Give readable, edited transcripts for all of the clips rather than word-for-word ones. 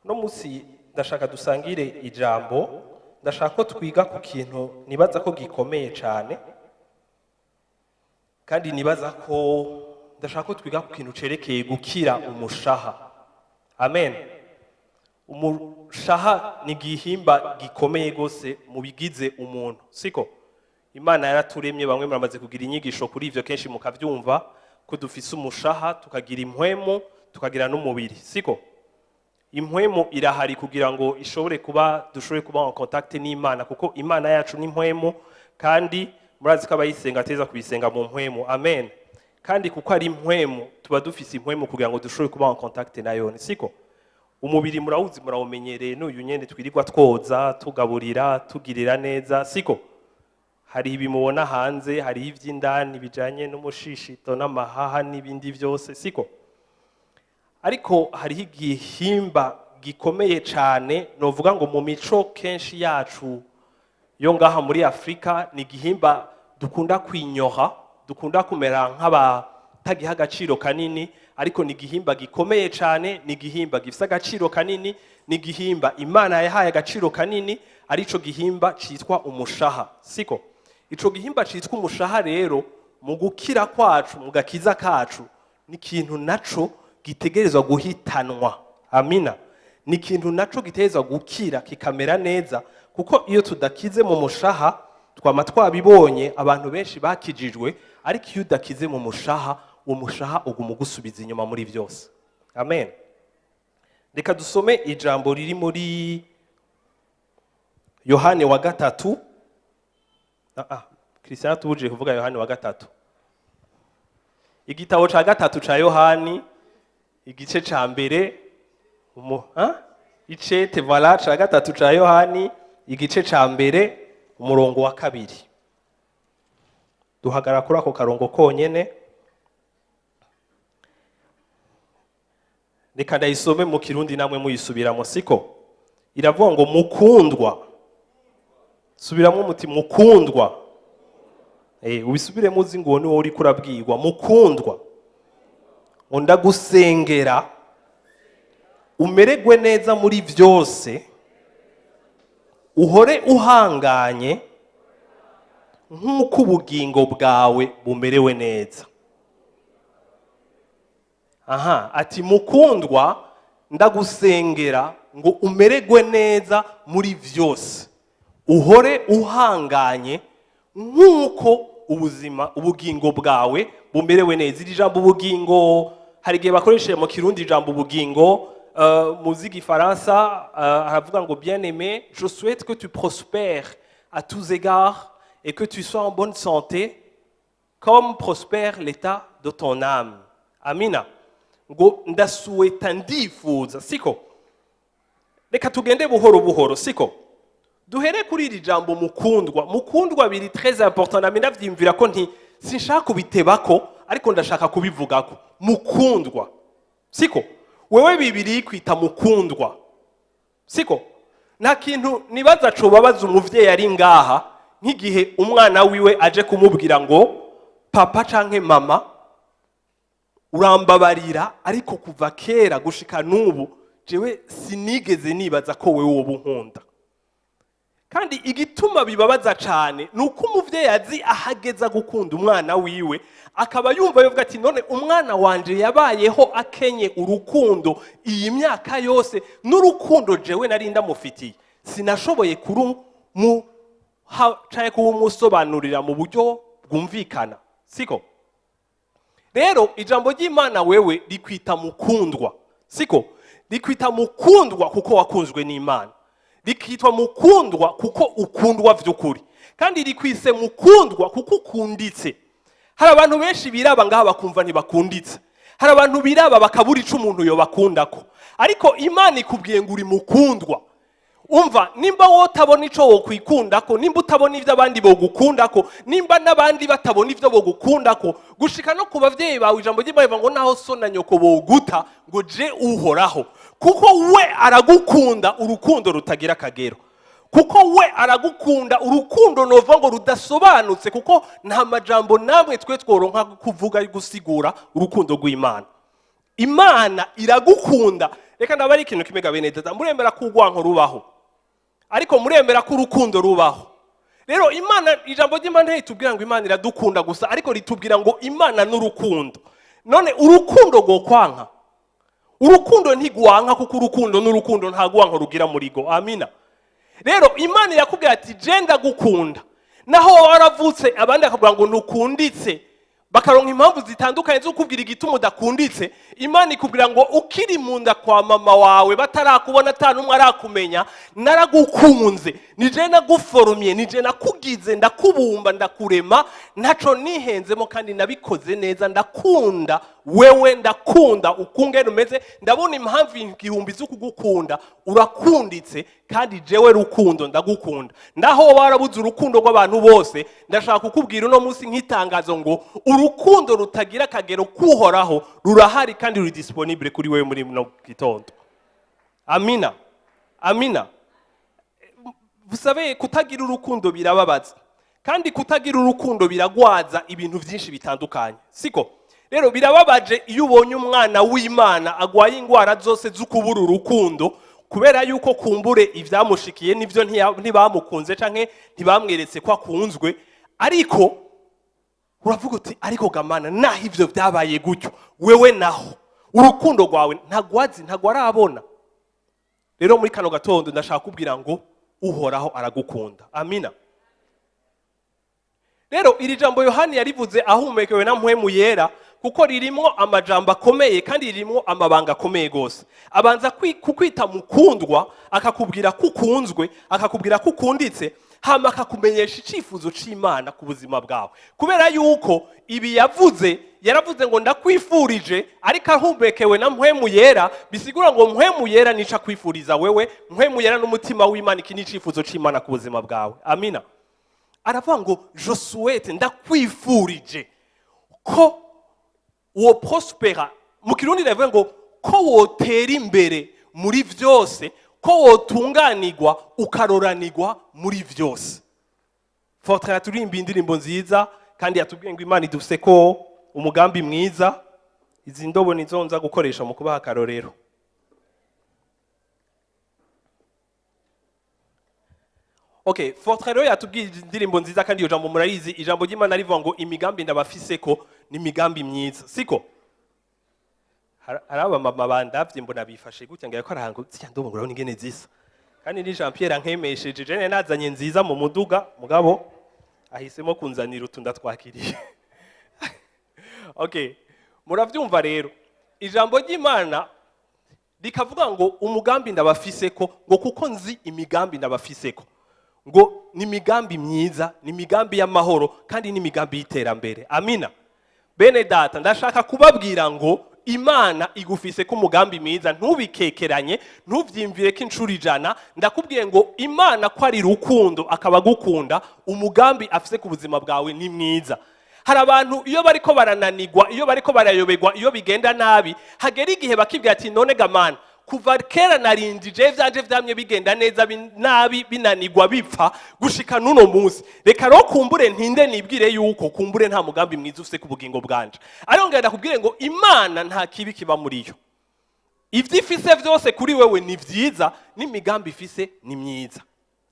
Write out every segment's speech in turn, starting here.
Uno munsi ndashaka dusangire ijambo. Ndashaka ko twiga ku kintu nibaza ko gikomeye cyane, kandi nibaza ko ndashaka ko twiga ku kintu cerekeye gukira umushaha. Amen. Umushaha ni igihimba gikomeye rwose mu bigize umuntu, siko? Imana yaraturemye. Bamwe muramaze kugira inyigisho kuri ivyo kenshi, mukavyumva ko dufise umushaha, tukagira impwemu, tukagira n'umubiri, siko? Impwemu irahari kugira ngo ishobore kuba dushobore kuba en contact n'Imana, kuko Imana yacu ni impwemu, kandi murazi ko abayisenga ateza kuyisenga mu mpwemu. Amen. Kandi kuko ari impwemu, tuba dufise impwemu kugira ngo dushobore kuba en contact nayo, siko? Umubiri murawuzi, murawumenyereye, n'uyu nyene twirirwa twoza, tugaburira, tugirira neza, siko? Hari ibi mubona hanze, hari ivy'indani bijanye n'umushishito n'amahaha n'ibindi byose, siko? Ariko hariho igihimba gikomeye cyane, novuga ngo mu mico kenshi yacu yo ngaha muri Afurika ni igihimba dukunda kwinyoha, dukunda kumera nk'abatagiha agaciro kanini, ariko ni igihimba gikomeye cyane, ni igihimba gifite agaciro kanini, ni igihimba Imana yahaye agaciro kanini, arico gihimba citwa umushaha, siko? Ico gihimba citwa umushaha rero, mu gukira kwacu, mu gakiza kacu, ni ikintu naco gitegerezwa guhitanwa. Amina. Ni ikintu naco gitegerezwa gukira, kikamera neza, kuko iyo tudakize mu mushaha, twama twabibonye abantu benshi bakijijwe, ariko iyo udakize mu mushaha, uwo mushaha uguma ugusubiza inyuma muri byose. Amen. Reka dusome ijambo riri muri Yohane wa gatatu. Christian tubujije kuvuga Yohane wa gatatu. Igitabo ca gatatu ca Yohani, igice ca mbere, ha? Icete, voilà, ca gatatu ca Yohani, igice ca mbere, umurongo wa kabiri. Duhagara kuri ako karongo konyene. Reka ndayisome mu Kirundi, namwe muyisubiramo, siko? Iravuga ngo: "Mukundwa." Subiramo muti: "Mukundwa." Ubisubiremo uzi ngo ni wowe uriko urabwirwa. "Mukundwa," ngo, "ndagusengera umererwe neza muri byose, uhore uhanganye nk'uko ubugingo bwawe bumerewe neza." Aha ati: "Mukundwa, ndagusengera ngo umererwe neza muri byose, uhore uhanganye nk'uko ubuzima, ubugingo bwawe bumerewe neza." Iri jambo ubugingo, hari igihe bakoresheje mu Kirundi ijambo ubugingo. Mu z'igifaransa haravuga ngo: "Bien aimé, je souhaite que tu prospères à tous égards et que tu sois en bonne santé comme prospère l'état de ton âme." Amina. Ngo ndasuweta, ndifuza, siko? Reka tugende buhoro buhoro, siko? Duhere kuri iri jambo "mukundwa". "Mukundwa" biri très important. Nami ndavyiyumvira ko nti sinshaka kubitebako, ariko ndashaka kubivugako. "Mukundwa", siko? Wewe Bibiri kwita mukundwa, siko? Nta kintu nibaza cobabaza umuvyeyi ari ngaha nk'igihe umwana wiwe aje kumubwira ngo: "Papa canke mama, urambabarira, ariko kuva kera gushika n'ubu jewe sinigeze nibaza ko wewe woba unkunda." Kandi igituma bibabaza cane ni uko umuvyeyi azi ahageza gukunda umwana wiwe, akaba yumva yovuga ati: "None umwana wanje yabayeho akenye urukundo iyi myaka yose, n'urukundo jewe nari ndamufitiye sinashoboye kurumuha canke kuwumusobanurira mu buryo bwumvikana", siko? Rero ijambo ry'Imana wewe rikwita mukundwa, siko? Rikwita mukundwa kuko wakunzwe n'Imana, rikitwa mukundwa kuko ukundwa vy'ukuri, kandi rikwise mukundwa kuko ukunditse. Hari abantu benshi biraba ngaha bakumva ntibakunditse. Hari abantu biraba bakabura ico umuntu yobakundako, ariko Imana ikubwiye ngo uri mukundwa. Umva, nimba wowe utabona ico wokwikundako, nimba utabona ivyo abandi bogukundako, nimba n'abandi batabona ivyo bogukundako, gushika no ku bavyeyi bawe, ijambo ry'Imana rivuga ngo naho so na nyoko boguta, ngo je Uhoraho, kuko we aragukunda urukundo rutagira akagero, kuko we aragukunda urukundo nova ngo rudasobanutse, kuko nta majambo namwe twe tworonka kuvuga gusigura urukundo rw'Imana. Imana iragukunda. Reka ndababwire, urukundo rw'Imana Reka ndaba ari ikintu kimwe ga bene data: muremera ko urwanko rubaho, ariko muremera ko urukundo rubaho. Rero Imana, ijambo ry'Imana ritubwira ngo Imana iradukunda gusa, ariko ritubwira ngo Imana n'urukundo. None urukundo rwokwanka? Urukundo ntigwanka, kuko urukundo n'urukundo, nta gwanka rugira muri go. Amina. Rero Imana irakubwira ati: "Je ndagukunda." Naho waravutse, abandi bakavuga ngo ntukunditse, bakaronka impamvu zitandukanye zo kukubwira igituma udakunditse, Imana ikubwira ngo: "Ukiri mu nda kwa mama wawe, batarakubona, ata n'umwe arakumenya, naragukunze. Ni je naguforumye, ni je nakugize, ndakubumba, ndakurema, ntaco nihenzemo kandi nabikoze neza. Ndakunda wewe, ndakunda ukungene umeze, ndabona impamvu igihumbi zo kugukunda. Urakunditse kandi jewe rukundo ndagukunda." Ndaho warabuze urukundo rw'abantu bose, ndashaka kukubwira uno munsi nk'itangazo ngo urukundo rutagira akagero kuhoraho rurahari kandi ruri disponible kuri wewe muri muno gitondo. Amina, amina. Vous savez, kutagira urukundo birababaza, kandi kutagira urukundo biragwaza ibintu byinshi bitandukanye, siko? Rero birababaje iyo ubonye umwana w'Imana agwaye indwara zose zo kubura urukundo, kubera yuko kumbure ibyamushikiye nibyo, ntibamukunze canke ntibamweretse ko akunzwe. Ariko uravuga uti: "Ariko gamana, naho ivyo byabaye gutyo, wewe naho urukundo rwawe ntagwazi, ntagwo arabona." Rero muri kano gatondo ndashaka kubwira ngo Uhoraho aragukunda. Amina. Rero iri jambo Yohani yarivuze ahumekewe na Mpwemu Yera, kuko ririmo amajambo akomeye kandi ririmo amabanga akomeye gose. Abanza kukwita mukundwa, akakubwira ko ukunzwe, akakubwira ko ukunditse, hama akakumenyesha icifuzo c'Imana ku buzima bwawe. Kubera yuko ibi yavuze, yaravuze ngo "ndakwifurije", ariko ahumekewe na Mpwemu Yera, bisigura ngo Mpwemu Yera nico akwifuriza wewe. Mpwemu Yera n'umutima w'Imana, iki ni icifuzo c'Imana ku buzima bwawe. Amina. Aravuga ngo: "Je souhaite, ndakwifurije ko wo prospéra." Mu Kirundi ndavuga ngo ko wotera imbere muri vyose, ko wotunganirwa, ukaroranirwa muri vyose. Fortre yaturirimba indirimbo nziza kandi yatubwiye ngo Imana idufise ko umugambi mwiza. Izi ndobo nizo nza gukoresha mu kubaha akarorero. Okay, Fortre rero yatubwiye indirimbo nziza, kandi iyo jambo murarizi. Ijambo ry'Imana rivuga ngo: "Imigambi ndabafise ko ni imigambi myiza", siko? Hari abamama bandavye, mbona bifashe gutya, ngira ko arahango zirya ndobo, ngo urabona ingene zisa. Kandi ni Jean Pierre ankemesheje, jene nazanye nziza mu muduga, mugabo ahisemo kunzanira utu, ndatwakiriye. Okay, muravyumva. Rero ijambo ry'Imana rikavuga ngo: "Umugambi ndabafise ko", ngo "kuko nzi imigambi ndabafise ko", ngo ni imigambi myiza, ni imigambi y'amahoro kandi ni imigambi y'iterambere. Amina. Bene data, ndashaka kubabwira ngo Imana igufise ko umugambi mwiza. Ntubikekeranye, ntuvyimvire ko inshuro 100. Ndakubwiye ngo Imana ko ari rukundo, akaba agukunda, umugambi afise ku buzima bwawe ni mwiza. Hari abantu iyo bariko barananigwa, iyo bariko barayoberwa, iyo bigenda nabi, hagera igihe bakibwira ati: "None gamana, kuva kera narindije vyanje vyamye bigenda neza, nabi, binanigwa, bipfa gushika n'uno munsi. Reka rero kumbure ntinde nibwire yuko kumbure nta mugambi mwiza ufise ku bugingo bwanje." Ariko ngenda kubwire ngo Imana nta kibi kiba muri yo. Ivyo ifise vyose kuri wewe ni vyiza, n'imigambi ifise ni myiza.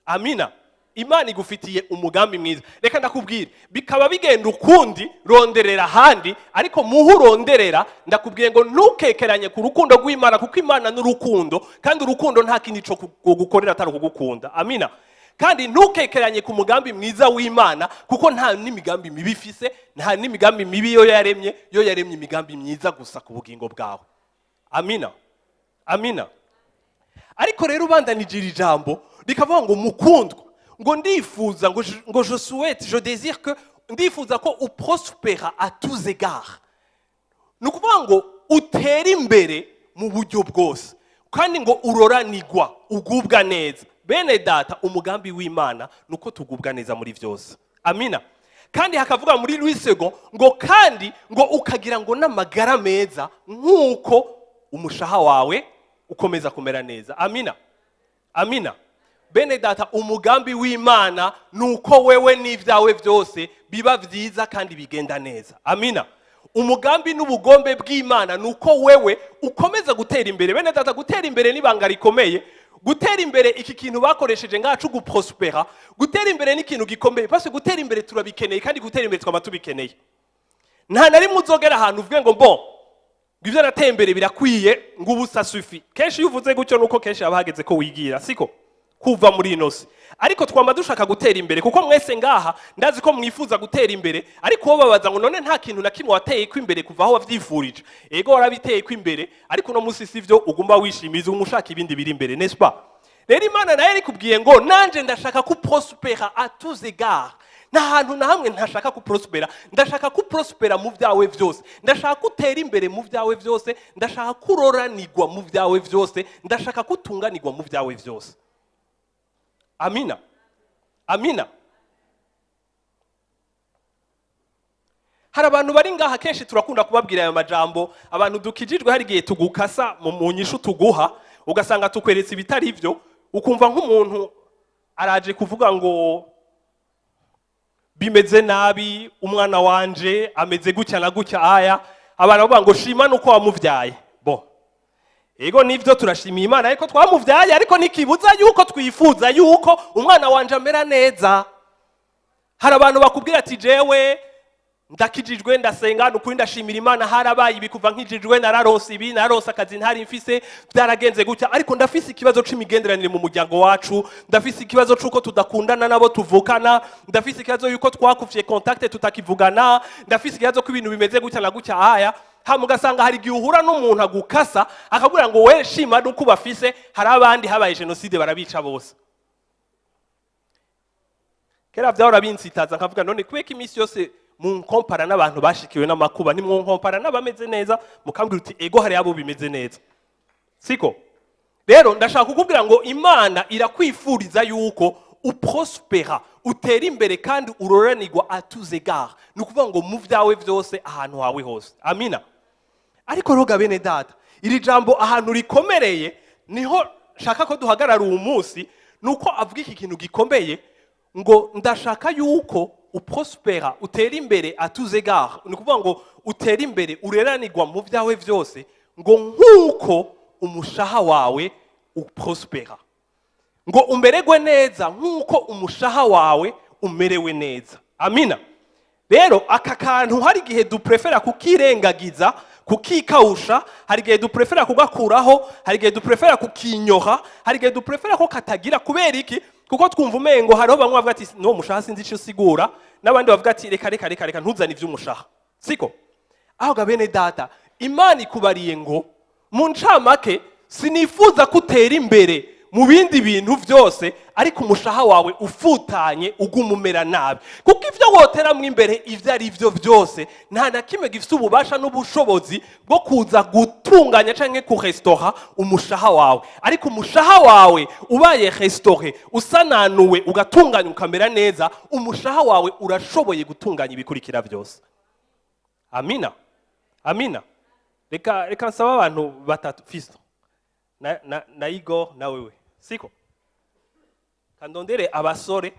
Amina. Imana igufitiye umugambi mwiza. Reka ndakubwire, bikaba bigenda ukundi, ronderera ahandi, ariko muho uronderera, ndakubwiye ngo ntukekeranye ku rukundo rw'Imana, kuko Imana n'urukundo, kandi urukundo nta kindi co gukorera atari ukugukunda. Amina. Kandi ntukekeranye ku mugambi mwiza w'Imana, kuko nta n'imigambi mibi ifise, nta n'imigambi mibi yo yaremye. Yo yaremye imigambi myiza gusa ku bugingo bwawe. Amina, amina. Ariko rero ubandanije iri jambo rikavuga ngo: "Mukundwa", ngo "ndifuza", ngo "je souhaite, je désire que", ndifuza ko uprospera à tous égards. Ni ukuvuga ngo utere imbere mu buryo bwose, kandi ngo uroranigwa, ugubwa neza. Bene data, umugambi w'Imana ni uko tugubwa neza muri byose. Amina. Kandi hakavuga muri Louis Segond ngo kandi ngo ukagira ngo n'amagara meza nk'uko umushaha wawe ukomeza kumera neza. Amina, amina. Bene data, umugambi w'Imana ni uko wewe n'ibyawe byose biba byiza kandi bigenda neza. Amina. Umugambi n'ubugombe bw'Imana ni uko wewe ukomeza gutera imbere. Bene data, gutera imbere n'ibanga rikomeye. Gutera imbere, iki kintu bakoresheje ngacu, guprospera, gutera imbere ni ikintu gikomeye, parce que gutera imbere turabikeneye, kandi gutera imbere twama tubikeneye. Nta na rimwe uzogera ahantu uvuge ngo bon, ngo ibyo nateye imbere birakwiye, ngo ubu ça suffit. Kenshi iyo uvuze gutyo, nuko kenshi haba hageze ko wigira, siko kuva muri ino si. Ariko twamba dushaka gutera imbere, kuko mwese ngaha ndazi ko mwifuza gutera imbere. Ariko wowe babaza ngo none nta kintu na kimwe wateye ko imbere kuva aho wavyifurije? Ego, warabiteye ko imbere, ariko uno munsi sivyo ugumba wishimiza, uguma ushaka ibindi biri imbere, n'est-ce pas? Rero Imana nayo yarikubwiye ngo nanje ndashaka ko prospera à tous égards. Nta hantu na hamwe ntashaka kuprospera. Ndashaka kuprospera mu byawe byose, ndashaka ko utera imbere mu byawe byose, ndashaka ko uroranirwa mu byawe byose, ndashaka ko utunganirwa mu byawe byose. Amina, amina. Hari abantu bari ngaha, kenshi turakunda kubabwira ayo majambo. Abantu dukijijwe, hari igihe tugukasa mu nyishu tuguha, ugasanga tukweretse ibitari byo. Ukumva nk'umuntu araje kuvuga ngo bimeze nabi, umwana wanje ameze gutya na gutya, aya abantu bavuga ngo shima nuko wamuvyaye. Bon, ego nivyo, turashimiye Imana ariko twamuvyaye, ariko ntikibuza yuko twifuza yuko umwana wanje amera neza. Hari abantu bakubwira ati jewe ndakijijwe, ndasenga, ni ukuri ndashimira Imana, harabaye ibi kuva nkijijwe, nararonse ibi, nararonse akazi ntari mfise, byaragenze gutya, ariko ndafise ikibazo c'imigenderanire mu muryango wacu, ndafise ikibazo c'uko tudakundana nabo tuvukana, ndafise ikibazo yuko twakuvye contact tutakivugana, ndafise ikibazo ko ibintu bimeze gutya na gutya. Aya hama ugasanga hari igihe uhura n'umuntu agukasa, akabwira ngo we shima nuko ubafise, hari abandi habaye jenoside barabica bose. Kera vyahora binsitaza, nkavuga none kubera ko iminsi yose munkompara n'abantu bashikiwe n'amakuba, ntimwonkompara n'abameze neza, mukambwira uti ego, hari abo bimeze neza, siko? Rero ndashaka kukubwira ngo Imana irakwifuriza yuko uprospera, utera imbere kandi uroranirwa à tous égards, ni ukuvuga ngo mu byawe byose, ahantu hawe hose. Amina. Ariko roga bene data, iri jambo ahantu rikomereye niho nshaka ko duhagarara uwu munsi, ni uko avuga iki kintu gikomeye ngo ndashaka yuko uprospera, utera imbere à tous égards, ni ukuvuga ngo utera imbere, ureranirwa mu byawe byose, ngo nk'uko umushaha wawe uprospera, ngo umererwe neza nk'uko umushaha wawe umerewe neza. Amina. Rero aka kantu hari igihe duprefera kukirengagiza, kukikawusha, hari igihe duprefera kugakuraho, hari igihe duprefera kukinyoha, hari igihe duprefera ko katagira. Kubera iki? Kuko twumva umengo hariho bamwe bavuga ati no mushaha sinzi icyo usigura, n'abandi bavuga ati reka, reka, reka, reka, ntuzane iby'umushaha, siko? Aho ga bene data, Imana ikubariye ngo mu ncamake sinifuza ko utera imbere mu bindi bintu byose, ariko umushaha wawe ufutanye uguma umera nabi, kuko ibyo woteramwo imbere ibyo ari byo byose, nta na kimwe gifite ububasha n'ubushobozi bwo kuza gutunganya cyangwa kuresitora umushaha wawe. Ariko umushaha wawe ubaye restauré, usananuwe, ugatunganya, ukamera neza, umushaha wawe urashoboye gutunganya ibikurikira byose. Amina, amina. Reka nsaba abantu batatu, Fisto na Igor na wewe, siko? Kandondere abasore.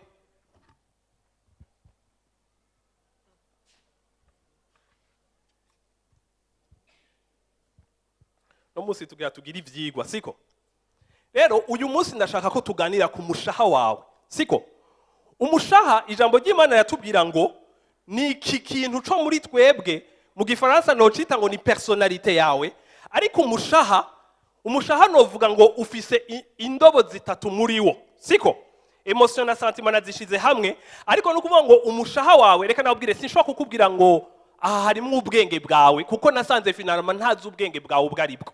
No munsi tugira tugire ivyigwa, siko? Rero uyu munsi ndashaka ko tuganira ku mushaha wawe, siko? Umushaha, ijambo ry'Imana yatubwira ngo ni iki kintu co muri twebwe, mu gifaransa nocita ngo ni personnalité yawe. Ariko umushaha novuga ngo ufise indobo zitatu muri wo, siko? Émotion na sentiment nazishize hamwe, ariko ni ukuvuga ngo umushaha wawe, reka nabwire, sinshobora kukubwira ngo aha harimwo ubwenge bwawe, kuko nasanze finalement ntazi ubwenge bwawe ubwo ari bwo,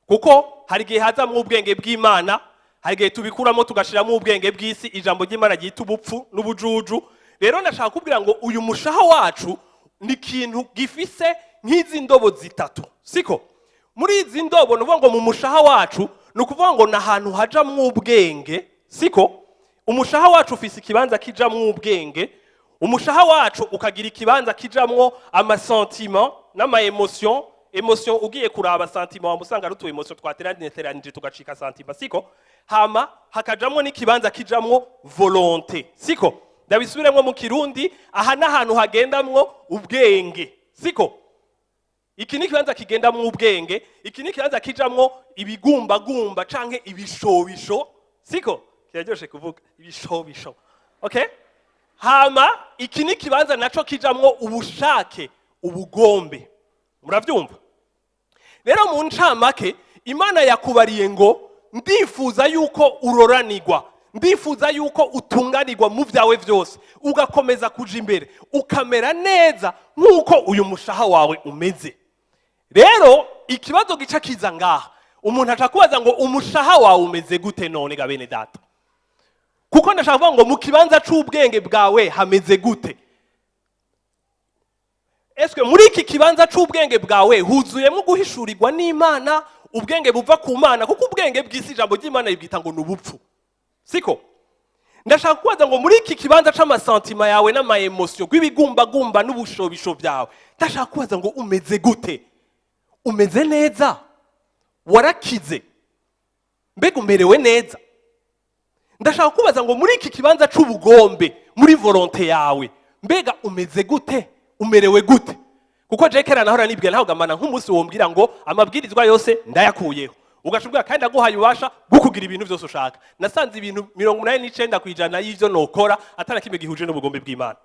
kuko hari igihe hazamwo ubwenge bw'Imana, hari igihe tubikuramo tugashiramo ubwenge bw'isi, ijambo ry'Imana ryita ubupfu n'ubujuju. Rero ndashaka kubwira ngo uyu mushaha wacu ni ikintu gifise nk'izi ndobo zitatu, siko? Muri izi ndobo, ni ukuvuga ngo mu mushaha wacu, ni ukuvuga ngo ni ahantu hajamwo ubwenge, siko? Umushaha wacu ufise ikibanza kijamwo ubwenge, umushaha wacu ukagira ikibanza kijamwo amasentiments n'ama émotions. Émotion, ugiye kuraba sentiment wamusanga ari utu émotion twateranije tugacika sentiment, siko? Hama hakajamwo n'ikibanza kijamwo volonté, siko? Ndabisubiremwo mu Kirundi: aha n'ahantu hagendamwo ubwenge, siko? Iki ni ikibanza kigendamwo ubwenge. Iki ni ikibanza kijamwo ibigumbagumba canke ibishobisho, siko? Kiraryoshe kuvuga ibishobisho. Okay, hama iki ni ikibanza naco kijamwo ubushake, ubugombe. Muravyumva? Rero mu ncamake, Imana yakubariye ngo: "Ndifuza yuko uroranirwa, ndifuza yuko utunganirwa mu byawe byose, ugakomeza kuja imbere, ukamera neza nk'uko uyu mushaha wawe umeze." Rero ikibazo gica kiza ngaha, umuntu aca kubaza ngo: "Umushaha wawe umeze gute none ga bene data?" Kuko ndashaka kuvuga ngo mu kibanza c'ubwenge bwawe hameze gute? Eswe muri iki kibanza c'ubwenge bwawe huzuyemo guhishurirwa n'Imana, ubwenge buva ku Mana? Kuko ubwenge bw'isi, ijambo ry'Imana ribwita ngo ni ubupfu, siko? Ndashaka kubaza ngo muri iki kibanza c'ama sentiments yawe n'ama émotions, rw'ibigumbagumba n'ubushobisho byawe, ndashaka kubaza ngo umeze gute? Umeze neza? Warakize? Mbega umerewe neza? Ndashaka kubaza ngo muri iki kibanza c'ubugombe, muri volonté yawe, mbega umeze gute? Umerewe gute? Kuko je kera nahora nibwira, ntabwo amana nk'umunsi wombwira ngo amabwirizwa yose ndayakuyeho, ugaca ubwira kandi aguhaye ububasha bwo kugira ibintu byose ushaka. Nasanze ibintu 89% y'ivyo nokora atari kimwe gihuje n'ubugombe bw'Imana.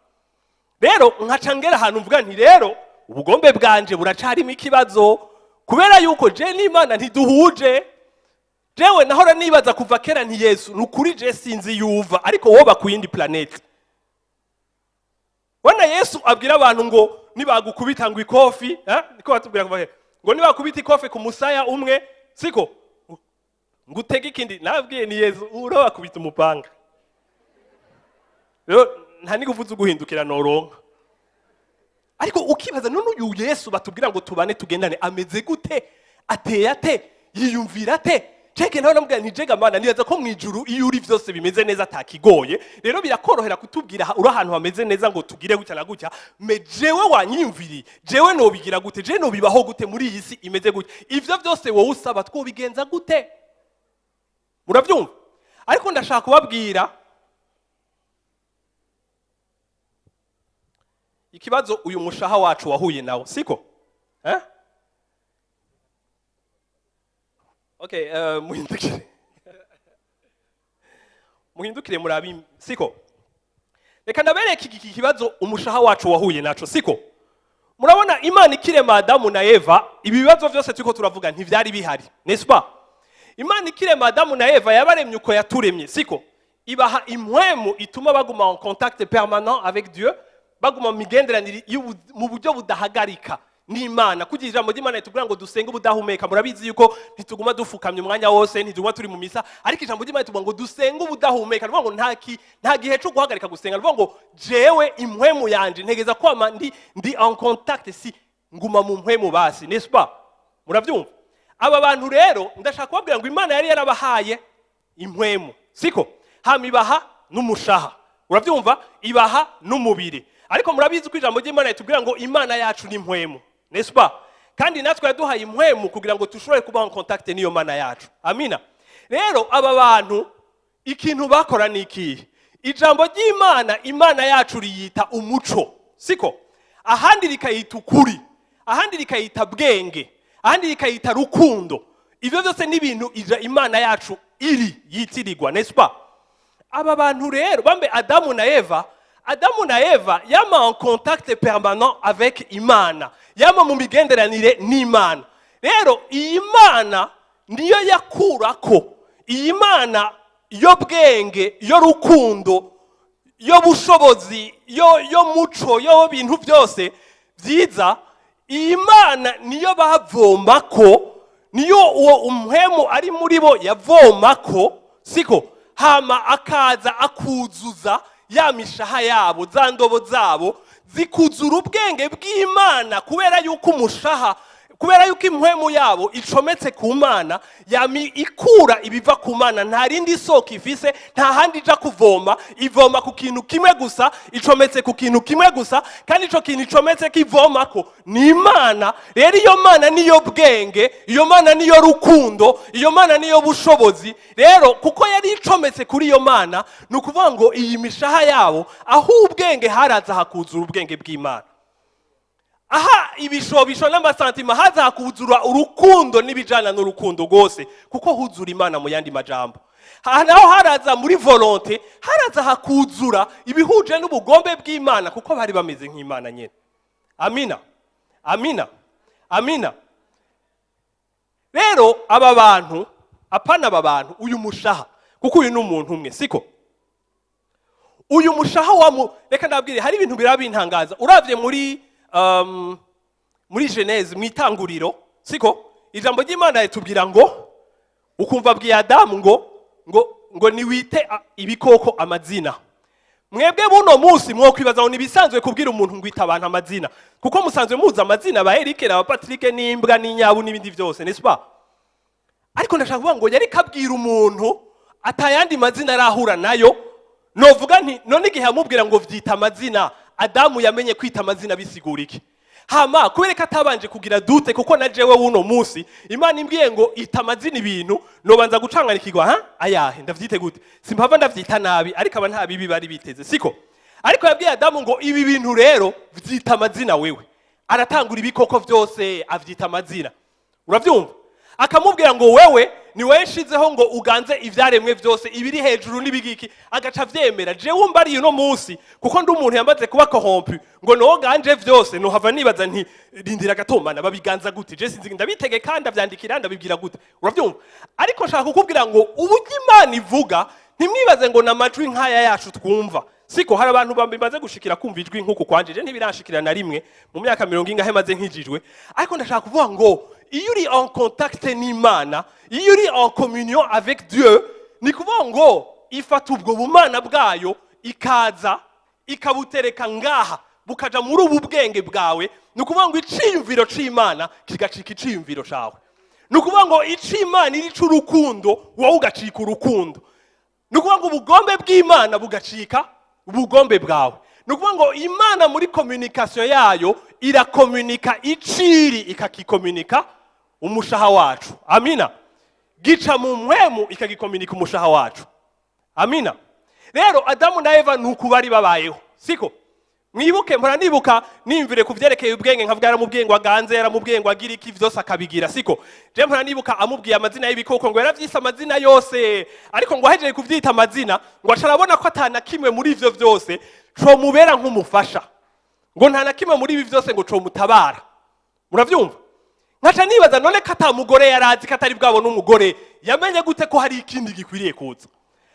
Rero nkaca ngera ahantu mvuga nti: "Rero ubugombe bwanje buracarimo ikibazo, kubera yuko je n'Imana ntiduhuje." Jewe nahora nibaza kuva kera nti: "Yesu, ni ukuri je sinzi yuva, ariko woba ku yindi planète." Wana Yesu abwira abantu ngo nibagukubita ngo ikofi, eh? Niko batubwira kuva kera ngo nibakubita ikofi ku musaya umwe, siko, ngo utege ikindi. Nabwiye ni: "Yesu, urabakubita umupanga." Rero nta n'ingufu zo guhindukira noronka. Ariko ukibaza: none uyu Yesu batubwira ngo tubane, tugendane, ameze gute? Ateye ate? Yiyumvira ate? Ceke nawe namubwira nti: "Jega Mana, nibaza ko mu ijuru iyo uri vyose bimeze neza, atakigoye. Rero birakorohera kutubwira uri ahantu hameze neza ngo tugire gutya na gutya. Mais jewe wanyiyumviriye, jewe nobigira gute? Jewe nobibaho gute muri iyi si imeze gutya? Ivyo vyose wowe usaba twobigenza gute?" Muravyumva? Ariko ndashaka kubabwira ikibazo uyu mushaha wacu wahuye nawo, siko, eh? Okay, muhindukire, muhindukire murabi, siko? Reka ndabereke iki kibazo umushaha wacu wahuye naco, siko? Murabona, Imana ikirema Adamu na Eva, ibi bibazo byose turiko turavuga ntivyari bihari, n'est-ce pas? Imana ikirema Adamu na Eva yabaremye uko yaturemye, siko? Ibaha impwemu ituma baguma en contact permanent avec Dieu, baguma mu migenderanire mu buryo budahagarika n'Imana, kugira ijambo ry'Imana ritubwira ngo dusenge ubudahumeka. Murabizi yuko ntituguma dufukamye umwanya wose, ntituguma turi mu misa, ariko ijambo ry'Imana ritubwira ngo dusenge ubudahumeka. Ni ukuvuga ngo nta gihe cyo guhagarika gusenga. Ni ukuvuga ngo jewe impwemu yanje ntegeza kwama ndi en contact, si nguma mu mpwemu basi, n'est-ce pas? Murabyumva? Aba bantu rero, ndashaka kubabwira ngo Imana yari yarabahaye impwemu, siko? Hama ibaha n'umushaha, urabyumva, ibaha n'umubiri. Ariko murabizi ko ijambo ry'Imana ritubwira ngo Imana yacu ni impwemu, n'est-ce pas? Kandi natwe yaduhaye impwemu kugira ngo dushobore kuba en contact n'iyo Mana yacu. Amina. Rero aba bantu ikintu bakora ni ikihe? Ijambo ry'Imana, Imana yacu riyita umuco, siko? Ahandi rikayita ukuri, ahandi rikayita bwenge, ahandi rikayita rukundo. Ibyo byose ni ibintu Imana yacu iri yitirirwa, n'est-ce pas? Aba bantu rero bambe Adamu na Eva, Adamu na Eva yama en contact permanent avec Imana, yama mu migenderanire n'Imana. Rero iyi Mana niyo yakurako, iyi Mana yo bwenge, yo rukundo, yo bushobozi, yo muco, yo bintu byose byiza, iyi Mana niyo bavomako, niyo uwo umuhemu ari muri bo yavomako, siko? Hama akaza akuzuza ya mishaha yabo, za ndobo zabo zikuzura ubwenge bw'Imana, kubera yuko umushaha, kubera yuko impwemu yabo icometse ku Mana, yami ikura ibiva ku Mana. Nta rindi soko ifise, nta handi ija kuvoma, ivoma ku kintu kimwe gusa, icometse ku kintu kimwe gusa, kandi ico kintu icometse kivomako ni Imana. Rero iyo Mana niyo bwenge, iyo Mana niyo rukundo, iyo Mana niyo bushobozi. Rero kuko yari icometse kuri iyo Mana, ni ukuvuga ngo iyi mishaha yabo, aho ubwenge haraza hakuzura ubwenge bw'Imana. Aha ibishobisho n'ama sentiments haza hakuzura urukundo n'ibijana n'urukundo rwose, kuko huzura Imana. Mu yandi majambo, aha naho haraza muri volonté, haraza hakuzura ibihuje n'ubugombe bw'Imana, kuko bari bameze nk'Imana nyine. Amina, amina, amina. Rero aba bantu, apana aba bantu, uyu mushaha, kuko uyu ni umuntu umwe, siko? Uyu mushaha wa, reka ndabwire, hari ibintu birabintangaza. Uravye muri Genèse, mu Itanguriro, siko? Ijambo ry'Imana ritubwira ngo ukumva abwiye Adamu ngo niwite ibikoko amazina. Mwebwe buno munsi mwokwibaza ngo nibisanzwe kubwira umuntu ngo ita abantu amazina, kuko musanzwe muzi amazina ba Eric na ba Patrick n'imbwa n'inyabu n'ibindi byose, n'est-ce pas? Ariko ndashaka kuvuga ngo yari kabwira umuntu atayandi mazina arahura nayo. Novuga nti none igihe yamubwira ngo vyita amazina, Adamu yamenye kwita amazina bisigura iki? Hama kubera ko atabanje kugira doute, kuko na jewe w'uno munsi Imana imbwiye ngo ita amazina ibintu, nobanza gucanganikirwa: ha, ayahe? Ndavyite gute? Simpava ndavyita nabi? Ariko aba nta bibi bari biteze, siko? Ariko yabwiye Adamu ngo ibi bintu rero vyita amazina wewe. Aratangura ibikoko vyose avyita amazina, uravyumva? Akamubwira ngo wewe ni wowe nshizeho ngo uganze ivyaremwe vyose, ibiri hejuru n'ibigiki, agaca avyemera. Jewe umbariye uno munsi, kuko ndi umuntu yamaze kuba corrompu, ngo noganje vyose, nohava nibaza nti rindira gatomana, babiganza gute? Je sinzi, ndabitegeka, ndavyandikira, ndabibwira gute? Uravyumva? Ariko nshaka kukubwira ngo uburyo Imana ivuga, ntimwibaze ngo ni amajwi nk'aya yacu twumva, siko? Hari abantu bamaze gushikira kumva ijwi nk'uku kwanje, je ntibirashikira na rimwe mu myaka 50 maze nkijijwe. Ariko ndashaka kuvuga ngo iyo uri en contact n'Imana, iyo uri en communion avec Dieu, ni kuvuga ngo ifata ubwo bumana bwayo, ikaza ikabutereka ngaha, bukaja muri ubu bwenge bwawe. Ni ukuvuga ngo iciyumviro c'Imana kigacika iciyumviro cawe. Ni ukuvuga ngo ic'Imana iri c'urukundo, wowe ugacika urukundo. Ni ukuvuga ngo ubugombe bw'Imana bugacika ubugombe bwawe. Ni ukuvuga ngo Imana muri communication yayo irakomunika iciri, ikakikomunika umushaha wacu. Amina. Gica mu mpwemu, ikagikomunika umushaha wacu. Amina. Rero Adamu na Eva ni uku bari babayeho, siko? Mwibuke, mpora nibuka nimvire ku vyerekeye ubwenge, nkavuga yaramubwiye ngo aganze, yaramubwiye ngo agire iki, vyose akabigira, siko? Je mpora nibuka amubwiye amazina y'ibikoko, ngo yaravyise amazina yose, ariko ngo ahejeje kuvyita amazina, ngo aca arabona ko atana kimwe muri ivyo vyose comubera nk'umufasha, ngo nta na kimwe muri ibi vyose ngo comutabara. Muravyumva? Nkaca nibaza, none ko ata mugore yarazi, ko atari bwabona umugore, yamenye gute ko hari ikindi gikwiriye kuza?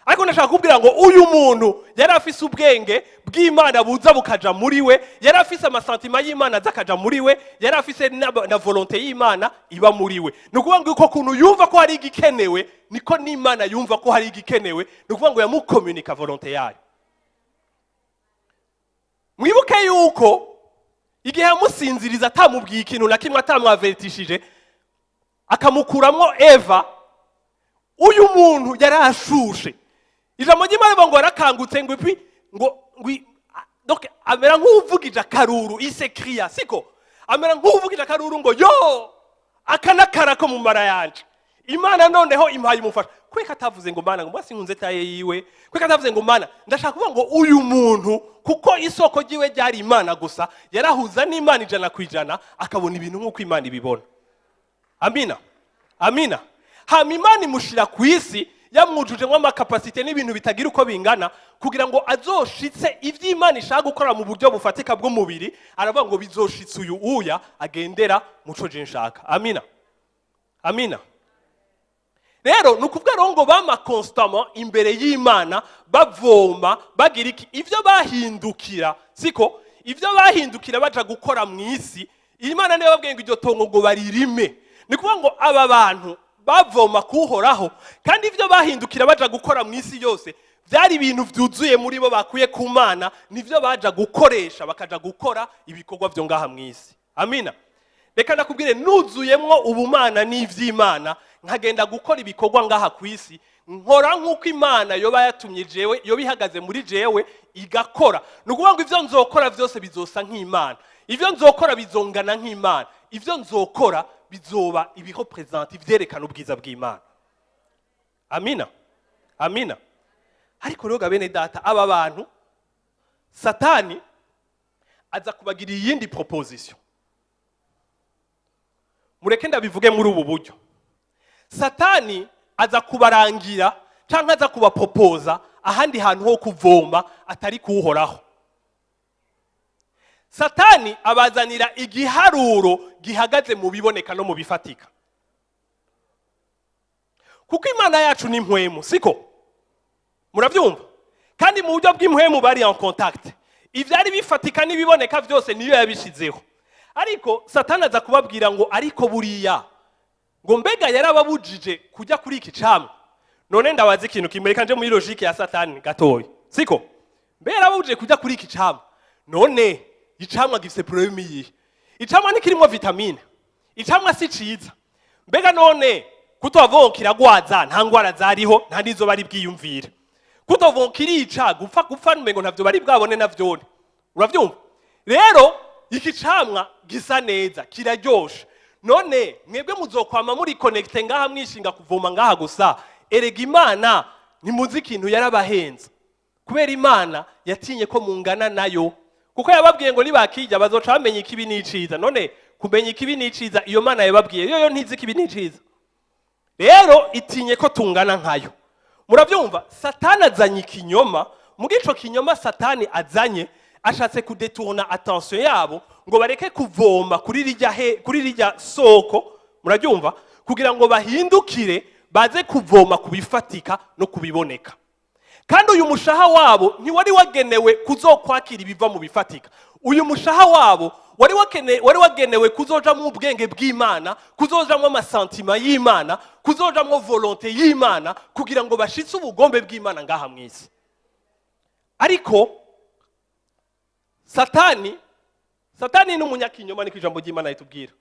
Ariko ndashaka kubwira ngo uyu muntu yari afise ubwenge bw'Imana buza bukaja muri we, yari afise ama sentiments y'Imana aza akaja muri we, yari afise na volonté y'Imana iba muri we. Ni ukuvuga ngo uko kuntu yumva ko hari igikenewe, niko n'Imana yumva ko hari igikenewe. Ni ukuvuga ngo yamukomunika volonté yayo. Mwibuke yuko igihe yamusinziriza, atamubwiye ikintu na kimwe, atamwavertishije, akamukuramwo Eva, uyu muntu yari ashushe. Ijambo ry'Imana rivuga ngo yarakangutse, ngo ipi, ngo donc amera nk'uvugije akaruru, isekriya, siko? Amera nk'uvugije akaruru ngo yo, aka n'akara ko mu mara yanje, Imana noneho impaye umufasha. Kweka atavuze ngo mana, ngo mbasi nkunze taye yiwe? Kweka atavuze ngo mana? Ndashaka kuvuga ngo uyu muntu, kuko isoko ryiwe ryari Imana gusa, yarahuza n'Imana 100%, akabona ibintu nk'uko Imana ibibona. Amina, amina. Hama Imana imushira ku isi yamwujuje ama capacités n'ibintu bitagira uko bingana, kugira ngo azoshitse ibyo Imana ishaka gukora mu buryo bufatika bw'umubiri. Aravuga ngo bizoshitse uyu uya agendera muco je nshaka. Amina, amina. Rero ni ukuvuga rero ngo bama constamment imbere y'Imana, bavoma, bagira iki, ibyo bahindukira, siko? Ibyo bahindukira baja gukora mu isi, Imana niyo babwiye ngo iryo tongo ngo baririme. Ni ukuvuga ngo aba bantu bavoma kuhoraho, kandi ibyo bahindukira baja gukora mu isi yose byari ibintu byuzuye muri bo bakuye ku Mana, nibyo baja gukoresha, bakaja gukora ibikorwa byo ngaha mu isi. Amina. Reka ndakubwire, nuzuyemwo ubumana n'ivy'Imana, nkagenda gukora ibikorwa ngaha ku isi, nkora nk'uko Imana yoba yatumye jewe, yoba ihagaze muri jewe igakora. Ni ukuvuga ngo ivyo nzokora vyose bizosa nk'Imana, ivyo nzokora bizongana nk'Imana, ivyo nzokora bizoba ibirepresenta, ivyerekana ubwiza bw'Imana. Amina, amina. Ariko rero ga bene data, aba bantu Satani aza kubagirira iyindi proposition. Mureke ndabivuge muri ubu buryo: Satani aza kubarangira cyangwa aza kubapopoza ahandi hantu ho kuvoma atari kuwuhoraho. Satani abazanira igiharuro gihagaze mu biboneka no mu bifatika, kuko Imana yacu ni impwemu, siko? Murabyumva? Kandi mu buryo bw'impwemu bari en contact. Ibyari bifatika n'ibiboneka byose niyo yabishyizeho. Ariko Satani aza kubabwira ngo: "Ariko buriya ngo mbega yarababujije kujya kuri iki camwa?" None ndabaza ikintu kimwe, reka nje muri logique ya Satani gatoya, siko? Mbe yarababujije kujya kuri iki camwa? None icamwa gifise problème iyihe? Icamwa ntikirimwo vitamine? Icamwa si ciza? Mbega none kutovuga ngo kiragwaza? Nta ngwara zariho, nta n'izo bari bwiyumvire. Kutovuga ngo kirica, gupfa gupfa, numengo ntavyo bari bwabone navyone. Uravyumva rero, iki camwa gisa neza, kiraryoshe. None mwebwe muzokwama muri connecté ngaha, mwishinga kuvoma ngaha gusa. Erega Imana ntimuzi ikintu yarabahenze, kubera Imana yatinye ko mungana nayo, kuko yababwiye ngo nibakijya bazoca bamenya ikibi n'iciza. None kumenya ikibi n'iciza, iyo Mana yababwiye yoyo ntizi ikibi n'iciza? Rero itinye ko tungana nkayo. Murabyumva? Satani azanye ikinyoma. Muri ico kinyoma Satani azanye, ashatse kudetourna attention yabo ngo bareke kuvoma kuri rirya soko. Murabyumva? Kugira ngo bahindukire baze kuvoma kubifatika no kubiboneka. Kandi uyu mushaha wabo ntiwari wagenewe kuzokwakira ibiva mu bifatika. Uyu mushaha wabo wari wagenewe kuzojamwo ubwenge bw'Imana, kuzojamwo ama sentiments y'Imana, kuzojamwo volonté y'Imana, kugira ngo bashitse ubugombe bw'Imana ngaha mu isi. Ariko Satani ni umunyakinyoma, niko ijambo ry'Imana ritubwira.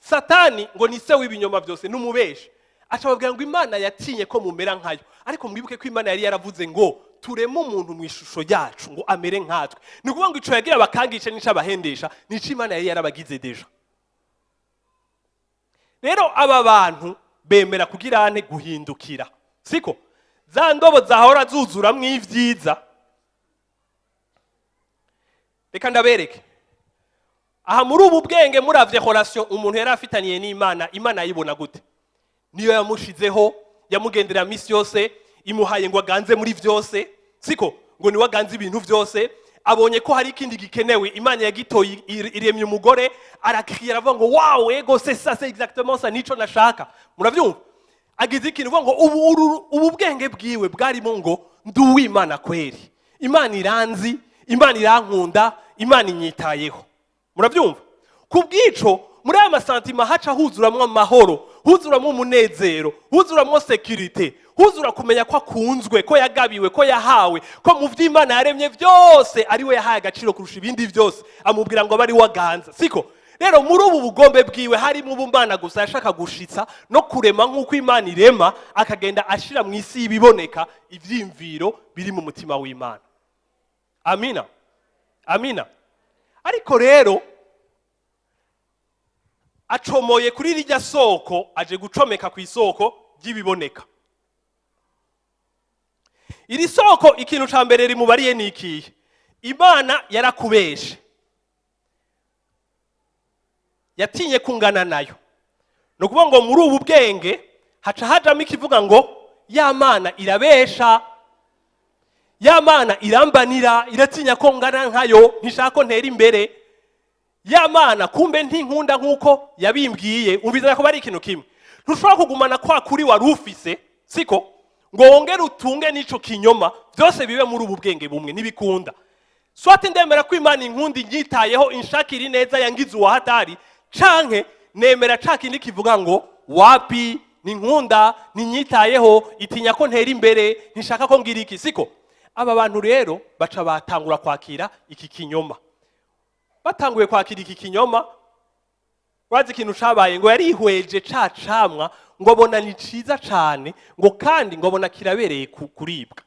Satani ngo ni se w'ibinyoma byose, n'umubeshi. Aca babwira ngo Imana yatinye ko mumera nkayo. Ariko mwibuke ko Imana yari yaravuze ngo tureme umuntu mu ishusho yacu ngo amere nkatwe. Ni ukuvuga ngo ico yagira bakangishe n'ico abahendesha nico Imana yari yarabagize déjà. Rero aba bantu bemera kugira ane? Guhindukira, siko? Za ndobo zahora zuzuramwo ivyiza. Reka ndabereke aha muri ubu bwenge. Muravye relation umuntu yari afitaniye n'Imana, Imana yayibona gute? Niyo yamushizeho, yamugendera misi yose, imuhaye ngo aganze muri vyose, siko? Ngo niwe aganze ibintu vyose. Abonye ko hari ikindi gikenewe, Imana yagitoye, iremye umugore. Arakiriya, aravuga ngo: "Wow, ego, c'est ça, c'est exactement ça, nico nashaka." Muravyumva? Agize ikintu uvuga ngo ubu bwenge bwiwe bwarimo ngo: "Ndi uw'Imana kweri, Imana iranzi, Imana irankunda, Imana inyitayeho." Murabyumva? Ku bw'ico, muri aya ma sentiments haca huzuramwo amahoro, huzuramwo umunezero, huzuramwo sécurité, huzura kumenya ko akunzwe, ko yagabiwe, ko yahawe, ko mu vy'Imana yaremye byose ari we yahaye agaciro kurusha ibindi byose, amubwira ngo abe ari we aganza, siko? Rero muri ubu bugombe bwiwe harimo ubumana gusa, yashaka gushitsa no kurema nk'uko Imana irema, akagenda ashira mu isi y'ibiboneka ivyiyumviro biri mu mutima w'Imana. Amina, amina. Ariko rero acomoye kuri rirya soko, aje gucomeka ku isoko ry'ibiboneka. Iri soko, ikintu ca mbere rimubariye ni ikihe? Imana yarakubeshe, yatinye kungana nayo. Ni ukuvuga ngo muri ubu bwenge haca hajamo ikivuga ngo: "Ya Mana irabesha, ya Mana irambanira, iratinya ko ngana nkayo, ntishaka ko ntera imbere. Ya Mana kumbe ntinkunda nk'uko yabimbwiye." Umvizana ko bari ikintu kimwe. Ntushobora kugumana kwa kuri wari ufise, siko? Ngo wongere utunge n'ico kinyoma, byose bibe muri ubu bwenge bumwe, ntibikunda. Soit ndemera ko Imana inkunda, inyitayeho, inshakira ineza, yangize uwahatari, canke nemera ca kindi kivuga ngo: "Wapi, ninkunda, ninyitayeho, itinya ko ntera imbere, ntishaka ko ngira iki." Siko? Aba bantu rero baca batangura kwakira iki kinyoma. Batanguye kwakira iki kinyoma, urazi ikintu cabaye? Ngo yarihweje ca camwa, ngo abona ni ciza cane, ngo kandi ngo abona kirabereye kuribwa.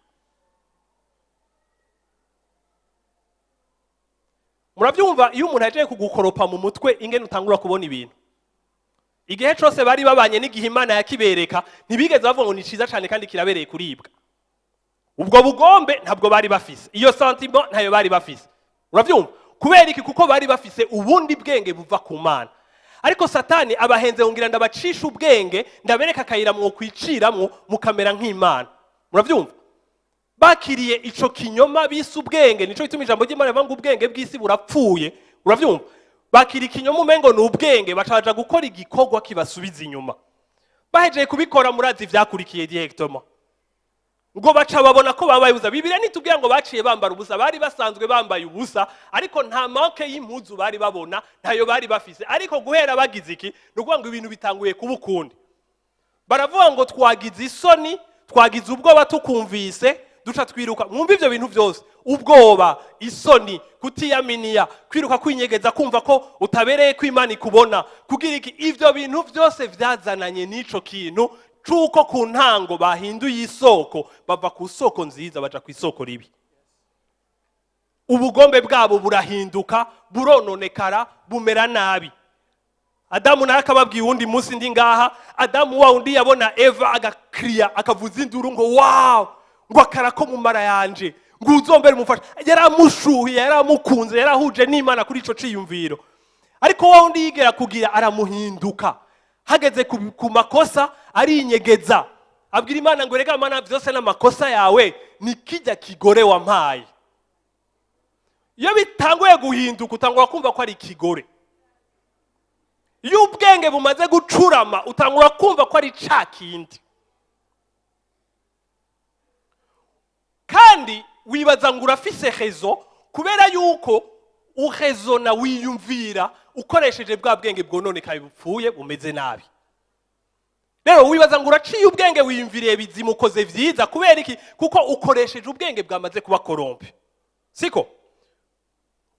Murabyumva? Iyo umuntu aje kugukoropa mu mutwe, ingene utangura kubona ibintu. Igihe cose bari babanye n'igihe Imana yakibereka, ntibigeze bavuga ngo ni ciza cane kandi kirabereye kuribwa. Ubwo bugombe ntabwo bari bafise, iyo sentiment ntayo bari bafise. Urabyumva? Kubera iki? Kuko bari bafise ubundi bwenge buva ku Mana. Ariko Satani abahenze ngira ndabacisha ubwenge, ndabereka akayira mwokwiciramwo mukamera nk'Imana. Muravyumva? Bakiriye ico kinyoma bise ubwenge. Nico gituma ijambo ry'Imana rivuga ngo ubwenge bw'isi burapfuye. Uravyumva? Bakira ikinyoma umengo ni ubwenge, baca baja gukora igikorwa kibasubiza inyuma. Bahejeje kubikora, murazi ivyakurikiye directement, ngo baca babona ko bambaye ubusa. Bibiliya nitubwira ngo baciye bambara ubusa. Bari basanzwe bambaye ubusa, ariko nta manque y'impuzu bari babona, ntayo bari bafise. Ariko guhera bagize iki, ni ukuvuga ngo ibintu bitanguye kuba ukundi. Baravuga ngo twagize isoni, twagize ubwoba tukumvise, duca twiruka. Mwumva ivyo bintu byose: ubwoba, isoni, kutiyaminiya, kwiruka, kwinyegeza, kumva ko utabereye ko Imana ikubona, kugira iki. Ivyo bintu byose vyazananye n'ico kintu c'uko ku ntango bahinduye isoko, bava ku soko nziza baja ku isoko ribi. Ubugombe bwabo burahinduka, burononekara, bumera nabi. Adamu nawe akababwiye uwundi munsi ndi ngaha. Adamu wa wundi yabona Eva agakiriya, akavuza induru ngo wow, ngo akara ko mu mara yanje, ngo uzombere umufasha. Yaramushuhiye, yaramukunze, yarahuje n'Imana kuri ico ciyumviro. Ariko wa wundi yigera kugira aramuhinduka, hageze ku makosa arinyegeza, abwira Imana ngo rega Mana, byose n'amakosa yawe, ni kijya kigore wampaye. Iyo bitanguye guhinduka, utangura kumva ko ari ikigore. Iyo ubwenge bumaze gucurama, utangura kumva ko ari ca kindi, kandi wibaza ngo urafise raison, kubera yuko uhezona, wiyumvira ukoresheje bwa bwenge bwononekaye, bupfuye, bumeze nabi. Rero wibaza ngo uraciye ubwenge, wiyumviriye bizima, ukoze vyiza. Kubera iki? Kuko ukoresheje ubwenge bwamaze kuba corrompu, siko?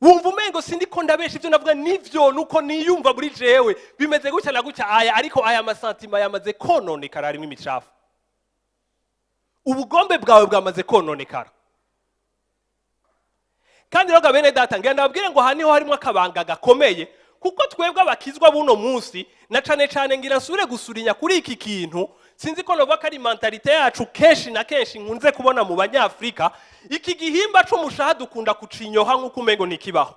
Wumva umengo sindiko ndabesha, ivyo navuga nivyo, nuko niyumva muri jewe bimeze gutya na gutya. Aya, ariko aya ma sentiments yamaze kononekara, harimo imicafu. Ubugombe bwawe bwamaze kononekara. Kandi rero bene data, ngira ndababwire ngo aha niho harimo akabanga gakomeye, kuko twebwe abakizwa buno munsi, na cane cane ngira nsubire gusurinya kuri iki kintu, sinzi ko novuga ko ari mentalité yacu. Kenshi na kenshi nkunze kubona mu Banyafurika, iki gihimba c'umushaha dukunda kucinyoha nk'uko umengo ntikibaho.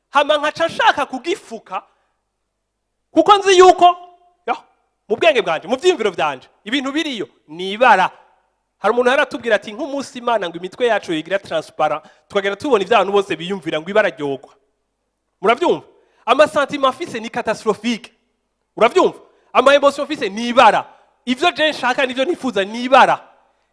Hama nkaca nshaka kugifuka, kuko nzi yuko yo, mu bwenge bwanje, mu vyiyumviro vyanje, ibintu biriyo ni ibara. Hari umuntu yaratubwira ati nk'umunsi Imana ngo imitwe yacu yigira transparent, tukagenda tubona ivyo abantu bose biyumvira, ngo ibara ryogwa. Muravyumva? Ama sentiments afise ni catastrophique. Uravyumva? Ama émotions afise ni ibara. Ivyo je nshaka nivyo nifuza ni ibara.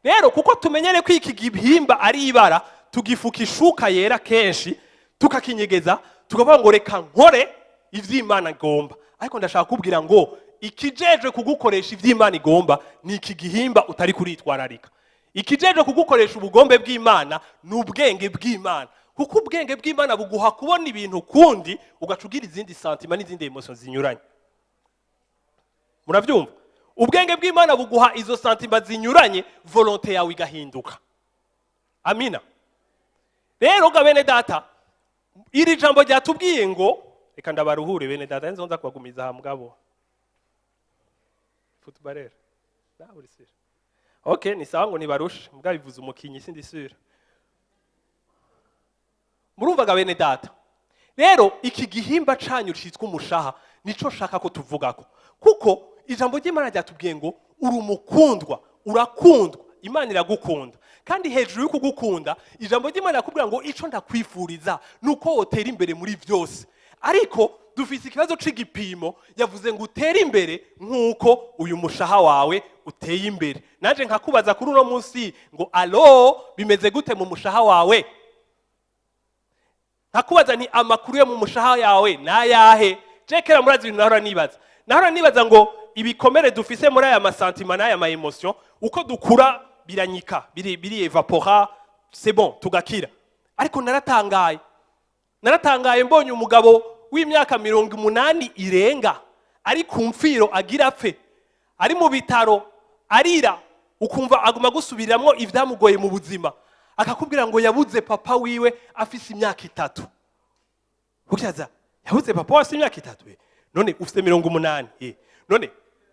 Rero kuko tumenyere ko iki gihimba ari ibara, tugifuka ishuka yera kenshi, tukakinyegeza, tukavuga ngo reka nkore ivy'Imana igomba. Ariko ndashaka kubwira ngo ikijejwe kugukoresha ivy'Imana igomba ni iki gihimba utari kuritwararika. Ikijejwe kugukoresha ubugombe bw'Imana ni ubwenge bw'Imana, kuko ubwenge bw'Imana buguha kubona ibintu kundi, ugaca ugira izindi sentiments n'izindi émotions zinyuranye. Muravyumva? Ubwenge bw'Imana buguha izo sentiments zinyuranye, volonté yawe igahinduka. Amina. Rero ga bene data, iri jambo ryatubwiye ngo reka ndabaruhure. Bene data, nzo nza kubagumiza aha, mugabo footballeur nawe uri sûr? Okay, ni sawa. Ngo ntibarushe, mugabo bivuze umukinyi, sindi sûr. Murumvaga bene data? Rero iki gihimba canyu citwa umushaha nico nshaka ko tuvugako, kuko ijambo ry'Imana ryatubwiye ngo uri umukundwa, urakundwa, Imana iragukunda. Kandi hejuru yo kugukunda, ijambo ry'Imana rirakubwira ngo ico ndakwifuriza ni uko wotera imbere muri byose. Ariko dufise ikibazo c'igipimo. Yavuze ngo utere imbere nk'uko uyu mushaha wawe uteye imbere. Naje nkakubaza kuri uno munsi ngo allô, bimeze gute mu mushaha wawe? Nkakubaza nti amakuru yo mu mushaha yawe nayahe? Je kera, murazi ibintu nahora nibaza? Nahora nibaza ngo ibikomere dufise muri aya ma sentiments n'aya ma émotions, uko dukura biranyika, biri évapora, c'est bon, tugakira. Ariko naratangaye, naratangaye mbonye umugabo w'imyaka 80 irenga ari ku mfiro, agira apfe, ari mu bitaro, arira, ukumva aguma gusubiriramwo ivyamugoye mu buzima, akakubwira ngo yabuze papa wiwe afise imyaka 3. Ukibaza, yabuze papa we afise imyaka 3? None ufise 80, none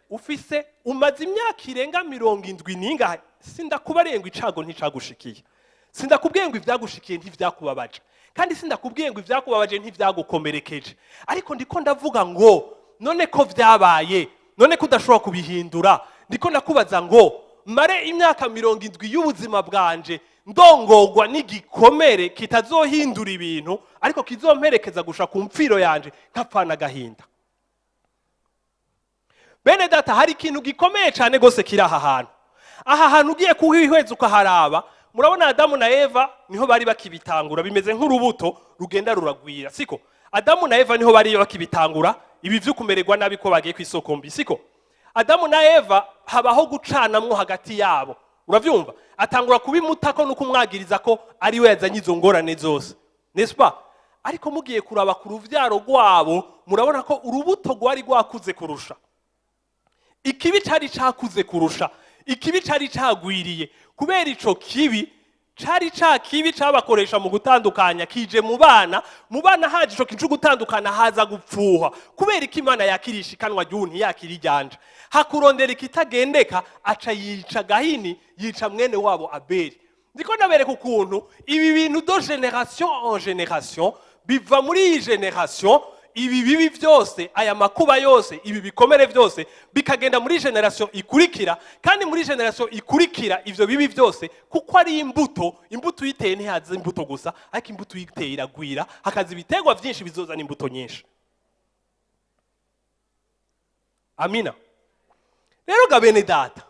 ufise, umaze imyaka irenga 70 n'ingahe. Sindakubariye ngo icago nticagushikiye, sindakubwiye ngo ivyagushikiye ntivyakubabaje, kandi sindakubwiye ngo ivyakubabaje ntivyagukomerekeje. Ariko ndiko ndavuga ngo None ko vyabaye, none ko udashobora kubihindura, ndiko ndakubaza ngo mare imyaka 70 y'ubuzima bwanje ndongorwa n'igikomere kitazohindura ibintu, ariko kizomperekeza gusha ku mfiro yanje nkapfana agahinda. Bene data, hari ikintu gikomeye cyane rwose kiri aha hantu. Aha hantu ugiye kuhihweza ukaharaba, murabona Adamu na Eva niho bari bakibitangura. Bimeze nk'urubuto rugenda ruragwira, siko? Adamu na Eva niho bari bakibitangura ibi vyo kumererwa nabi ko bagiye ku isoko mbi, siko? Adamu na Eva habaho gucanamwo hagati yabo, uravyumva? Atangura kubimutako no kumwagiriza ko ari we yazanye izo ngorane zose, n'est-ce pas? Ariko mugiye kuraba ku ruvyaro rwabo, murabona ko urubuto rwari rwakuze kurusha ikibi, cari cakuze kurusha ikibi, cari cagwiriye. Kubera ico kibi cari ca kibi cabakoresha mu gutandukanya kije mu bana, mu bana haje ico kintu co gutandukana, haza gupfuha. Kubera ko Imana yakirisha ikanwa ry'uwu, ntiyakira iryanja, hakurondera ikitagendeka, aca yica Gahini, yica mwene wabo Abeli. Ndiko ndabereka ukuntu ibi bintu de génération en génération biva muri iyi génération, ibi bibi byose, aya makuba yose, ibi bikomere byose bikagenda muri génération ikurikira, kandi muri génération ikurikira ivyo bibi byose, kuko ari imbuto. Imbuto uyiteye ntihaza imbuto gusa, ariko imbuto uyiteye iragwira, hakaza ibiterwa byinshi bizozana imbuto nyinshi. Amina. Rero ga bene data,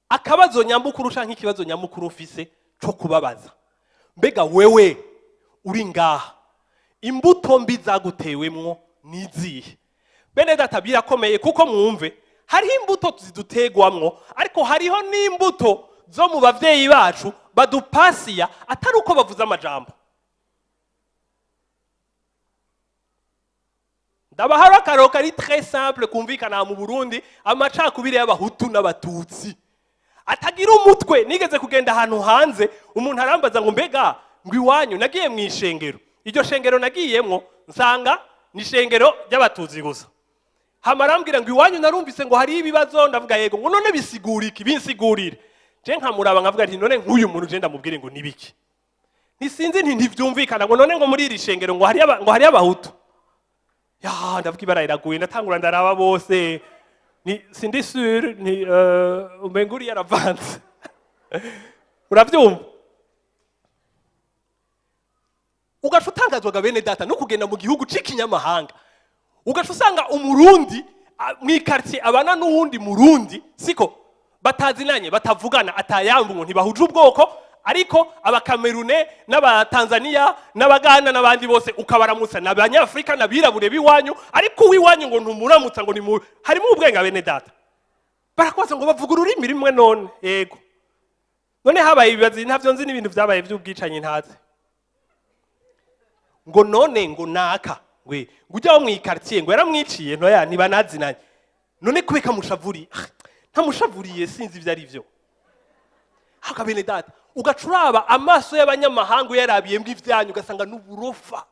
akabazo nyamukuru canke ikibazo nyamukuru mfise co kubabaza: mbega wewe uri ngaha, imbuto mbi zagutewemwo nizihe? Bene data, birakomeye, kuko mwumve, hariho imbuto zidutegwamwo, ariko hariho n'imbuto zo mu bavyeyi bacu badupasiya, atari uko bavuze amajambo. Ndabahari akararo kari très simple kumvikana mu Burundi: amacakubiri y'Abahutu n'Abatutsi atagira umutwe. Nigeze kugenda ahantu hanze, umuntu arambaza ngo: "Mbega ngo iwanyu?" Nagiye mu ishengero, iryo shengero nagiyemwo nsanga ni ishengero ry'Abatutsi gusa. Hama arambwira ngo: "Iwanyu narumvise ngo hariho ibibazo." Ndavuga: "Yego." Ngo: "None bisigura iki? Binsigurire." Je nkamuraba nkavuga nti: "None nk'uyu muntu je ndamubwire ngo nibiki?" Ntisinzi, nti ntivyumvikana. Ngo: "None ngo muri iri shengero ngo hariyo ngo hariyo Abahutu?" Ya, ndavuga ibara riraguye. Ndatangura ndaraba bose, ni sindi sûr, ni umenga uriya yaravanze, uravyumva? Ugaca utangazwaga, bene data, no kugenda mu gihugu c'ikinyamahanga, ugaca usanga Umurundi mw'ikartier abana n'uwundi Murundi, siko? Batazinanye, batavugana, atayambu, ngo ntibahuje ubwoko, ariko Abakamerune n'Abatanzaniya n'Abaganda n'abandi bose ukabaramutsa, ni Abanyafurika n'abirabure b'iwanyu, ariko uw'iwanyu ngo ntumuramutsa, ngo ni harimo ubwenge. Bene data, barakubaza ngo bavuga ururimi rimwe. None yego, none habaye ibibazo, ntavyo nzi, n'ibintu vyabaye vy'ubwicanyi ntazi. Ngo none ngo naka ngwe ngo ujya wo mw'ikartier ngo yaramwiciye? Ntoya, ntibanazinanye. None kubeka mushavuriye? Ah, ntamushavuriye, sinzi ivyo ari vyo. Haka bene data, ugaca uraba amaso y'abanyamahanga uyarabiyemwo ivyanyu, ugasanga n'uburofa.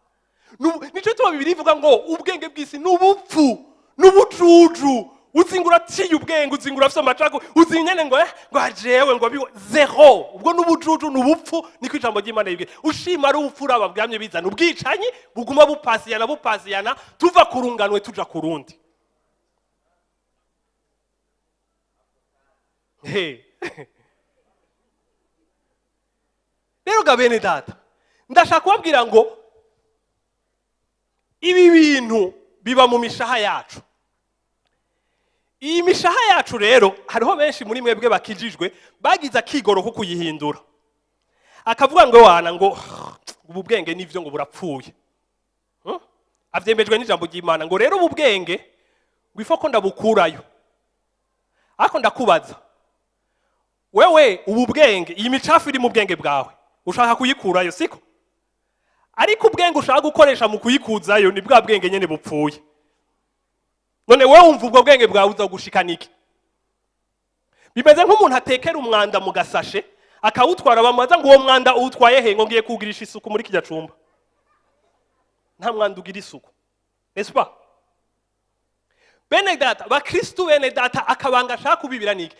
Nico gituma Bibiliya ivuga ngo ubwenge bw'isi n'ubupfu n'ubujuju. Uzinga uraciye ubwenge, uzinga urafise amacago, uzinga nyene ngo ngo ajewe ngo biwe zéro. Ubwo n'ubujuju, n'ubupfu, niko ijambo ry'Imana ribwiye. Ushima ari ubupfu, uraba bwamye bizana ubwicanyi buguma bupasiyana, bupasiyana, tuva ku runganwe tuja ku rundi. He. Rero ga bene data, ndashaka kubabwira ngo ibi bintu biba mu mishaha yacu. Iyi mishaha yacu rero, hariho benshi muri mwebwe bakijijwe bagize akigoro ko kuyihindura, akavuga ngo wana ngo ubu bwenge nivyo ngo burapfuye. Avyemejwe n'ijambo ry'Imana, ngo rero ubu bwenge ngo ifo ko ndabukurayo. Ariko ndakubaza wewe, ubu bwenge, iyi micafu iri mu bwenge bwawe, ushaka kuyikurayo, siko? Ariko ubwenge ushaka gukoresha mu kuyikuzayo ni bwa bwenge nyene bupfuye. None wewe wumva ubwo bwenge bwawe uza gushikana iki? Bimeze nk'umuntu atekera umwanda mu gasashe akawutwara, bamubaza ngo: "Uwo mwanda uwutwaye he?" Ngo: "Ngiye kuwugirisha isuku muri kijya cumba." Nta mwanda ugira isuku, n'est-ce pas? Bene data, bakristu bene data, akabanga ashaka kubibira niki?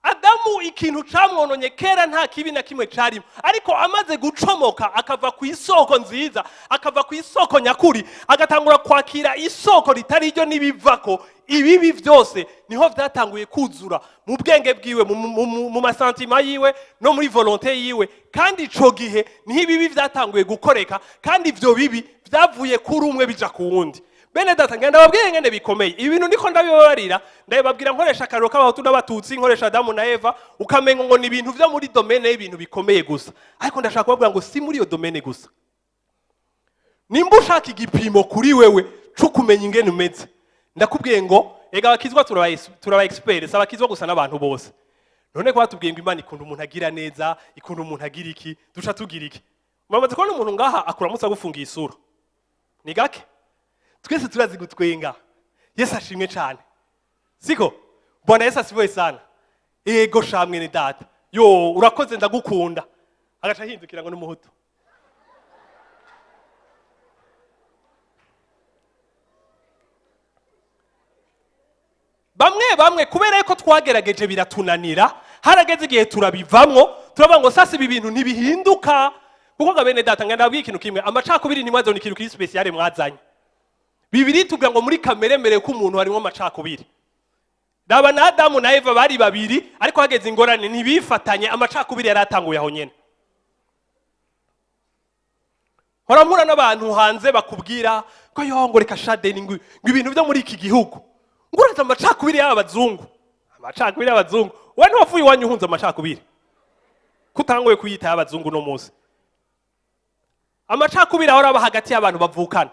Adamu ikintu camwononye kera nta kibi na kimwe carimo, ariko amaze gucomoka akava ku isoko nziza, akava ku isoko nyakuri, agatangura kwakira isoko ritari ryo n'ibivako ibibi byose, niho vyatanguye kuzura mu bwenge bwiwe, mu ma sentiments yiwe no muri volonté yiwe. Kandi ico gihe niho ibibi vyatanguye gukoreka, kandi ivyo bibi vyavuye kuri umwe bija ku wundi. Bene data, ngenda babwiye ngene bikomeye ibi bintu. Ndiko ndabibabarira, ndabibabwira nkoresha akariro k'Abahutu n'Abatutsi, nkoresha Adamu na Eva, ukamenga ngo ni ibintu vyo muri domaine y'ibintu bikomeye gusa. Ariko ndashaka kubabwira ngo si muri iyo domaine gusa. Nimba ushaka igipimo kuri wewe co kumenya ingene umeze, ndakubwiye ngo ega abakizwa turaba experts, si abakizwa gusa, n'abantu bose. None ko batubwiye ngo Imana ikunda umuntu agira neza, ikunda umuntu agira iki, duca tugira iki? Muramaze kubona umuntu ngaha akuramutse agufungiye isura? Ni gake. Twese turazi gutwenga. Yesu ashimwe cyane, siko? Bwana Yesu asifiwe sana. Ego sha mwene data, yo urakoze, ndagukunda. Agaca ahindukira ngo n'Umuhutu. Bamwe bamwe, kubera yuko twagerageje biratunanira, harageze igihe turabivamwo, turavuga ngo sasa ibi bintu ntibihinduka. Kuko ga bene data, ngenda ndababwira ikintu kimwe: amacakubiri ntimwazone ikintu kiri spécial mwazanye. Bibiri tuvuga ngo muri kamere mbere ko umuntu harimo amacakubiri. Raba na Adamu na Eva bari babiri, ariko hageze ingorane ntibifatanye, amacakubiri yari atanguye aho nyene. Mpora mpura n'abantu hanze bakubwira ko yo ngo reka shadeni, ngo ibintu byo muri iki gihugu, ngo uraza amacakubiri y'aba bazungu, amacakubiri y'abazungu. Wowe ntiwavuye iwanyu uhunze amacakubiri, ko utanguye kuyita y'abazungu uno munsi? Amacakubiri ahora aba hagati y'abantu bavukana.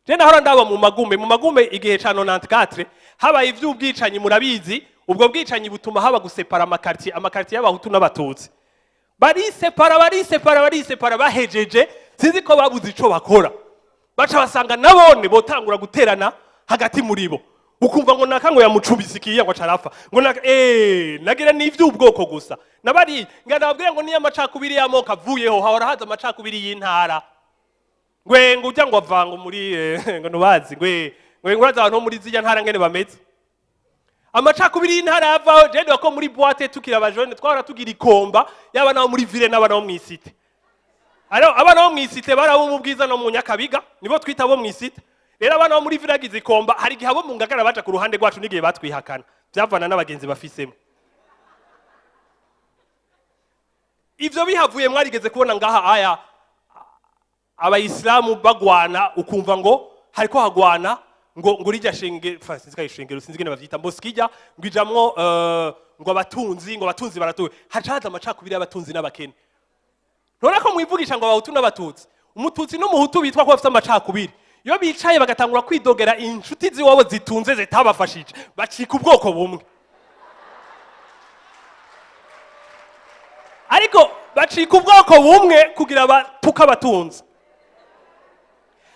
Je nahora ndaba mu magume igihe ca 94 habaye ivy'ubwicanyi, murabizi. Ubwo bwicanyi butuma haba gusepara ama quartiers, ama quartiers y'Abahutu n'Abatutsi. Barisepara, barisepara, barisepara. Bahejeje, sinzi ko babuze ico bakora, baca basanga nabone botangura guterana hagati muri bo. Ukumva ngo naka ngo yamucubise ikiya, ngo carafa, ngo naka nagira ni ivy'ubwoko gusa. Nabari ngana babwira ngo niyo amacakubiri y'amoko avuyeho, hahora haza amacakubiri y'intara. Ngwe ngo ujya ngo avanga muri ngo nubazi ngwe ngwe nguraza abantu bo muri zirya ntara ngene bameze. Amacakubiri y'intara yavaho. Je ko muri boîte tukiri abajone twahora tugira ikomba y'abana bo muri ville n'abana bo mw'i cité. Aro abana bo mw'i cité bari abo mu Bwiza no mu Nyakabiga, nibo twita abo mw'i cité. Rero abana bo muri ville yagize ikomba, hari igihe abo mu Ngagara baja ku ruhande rwacu n'igihe batwihakana, byavana n'abagenzi bafisemo. Ivyo bihavuye, mwarigeze kubona ngaha aya Abayisilamu bagwana, ukumva ngo hariko hagwana ngo rijya shenge, sinzi ko ari shengero, sinzi ingene bavyita, mosquée ijya ngo ijamwo ngo abatunzi, ngo abatunzi baratuwe, haca haza amacakubiri y'abatunzi n'abakene. None ko mwivugisha ngo Abahutu n'Abatutsi, Umututsi n'Umuhutu bitwa ko bafite amacakubiri, iyo bicaye bagatangura kwidogera inshuti z'iwabo zitunze zitabafashije, bacika ubwoko bumwe. Ariko bacika ubwoko bumwe kugira batuke abatunzi.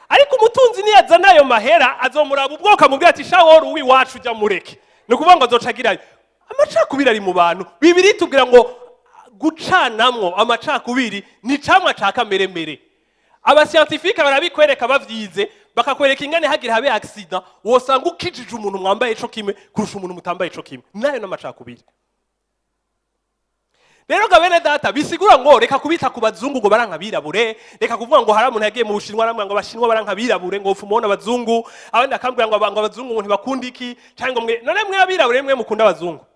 Ariko umutunzi niyazana ayo mahera, azomuraba ubwoko, amubwira ati: "Shawori uw'iwacu ujya mureke." Ni ukuvuga ngo azoca agirayo. Amacakubiri ari mu bantu. Bibiri tubwira ngo gucanamwo, amacakubiri ni icamwa ca kameremere. Aba scientifiques barabikwereka, bavyize, bakakwereka ingene hagira habe accident wosanga ukijije umuntu mwambaye ico kimwe kurusha umuntu mutambaye ico kimwe. Nayo n'amacakubiri. Rero ga bene data, bisigura ngo reka kubita ku bazungu ngo baranka abirabure. Reka kuvuga ngo hari umuntu yagiye mu Bushinwa aramubwira ngo Abashinwa baranka abirabure, ngo ufuma abazungu. Abandi akambwira ngo abazungu ngo ntibakunda iki, cyangwa ngo mwe none mwe abirabure mwe mukunda abazungu.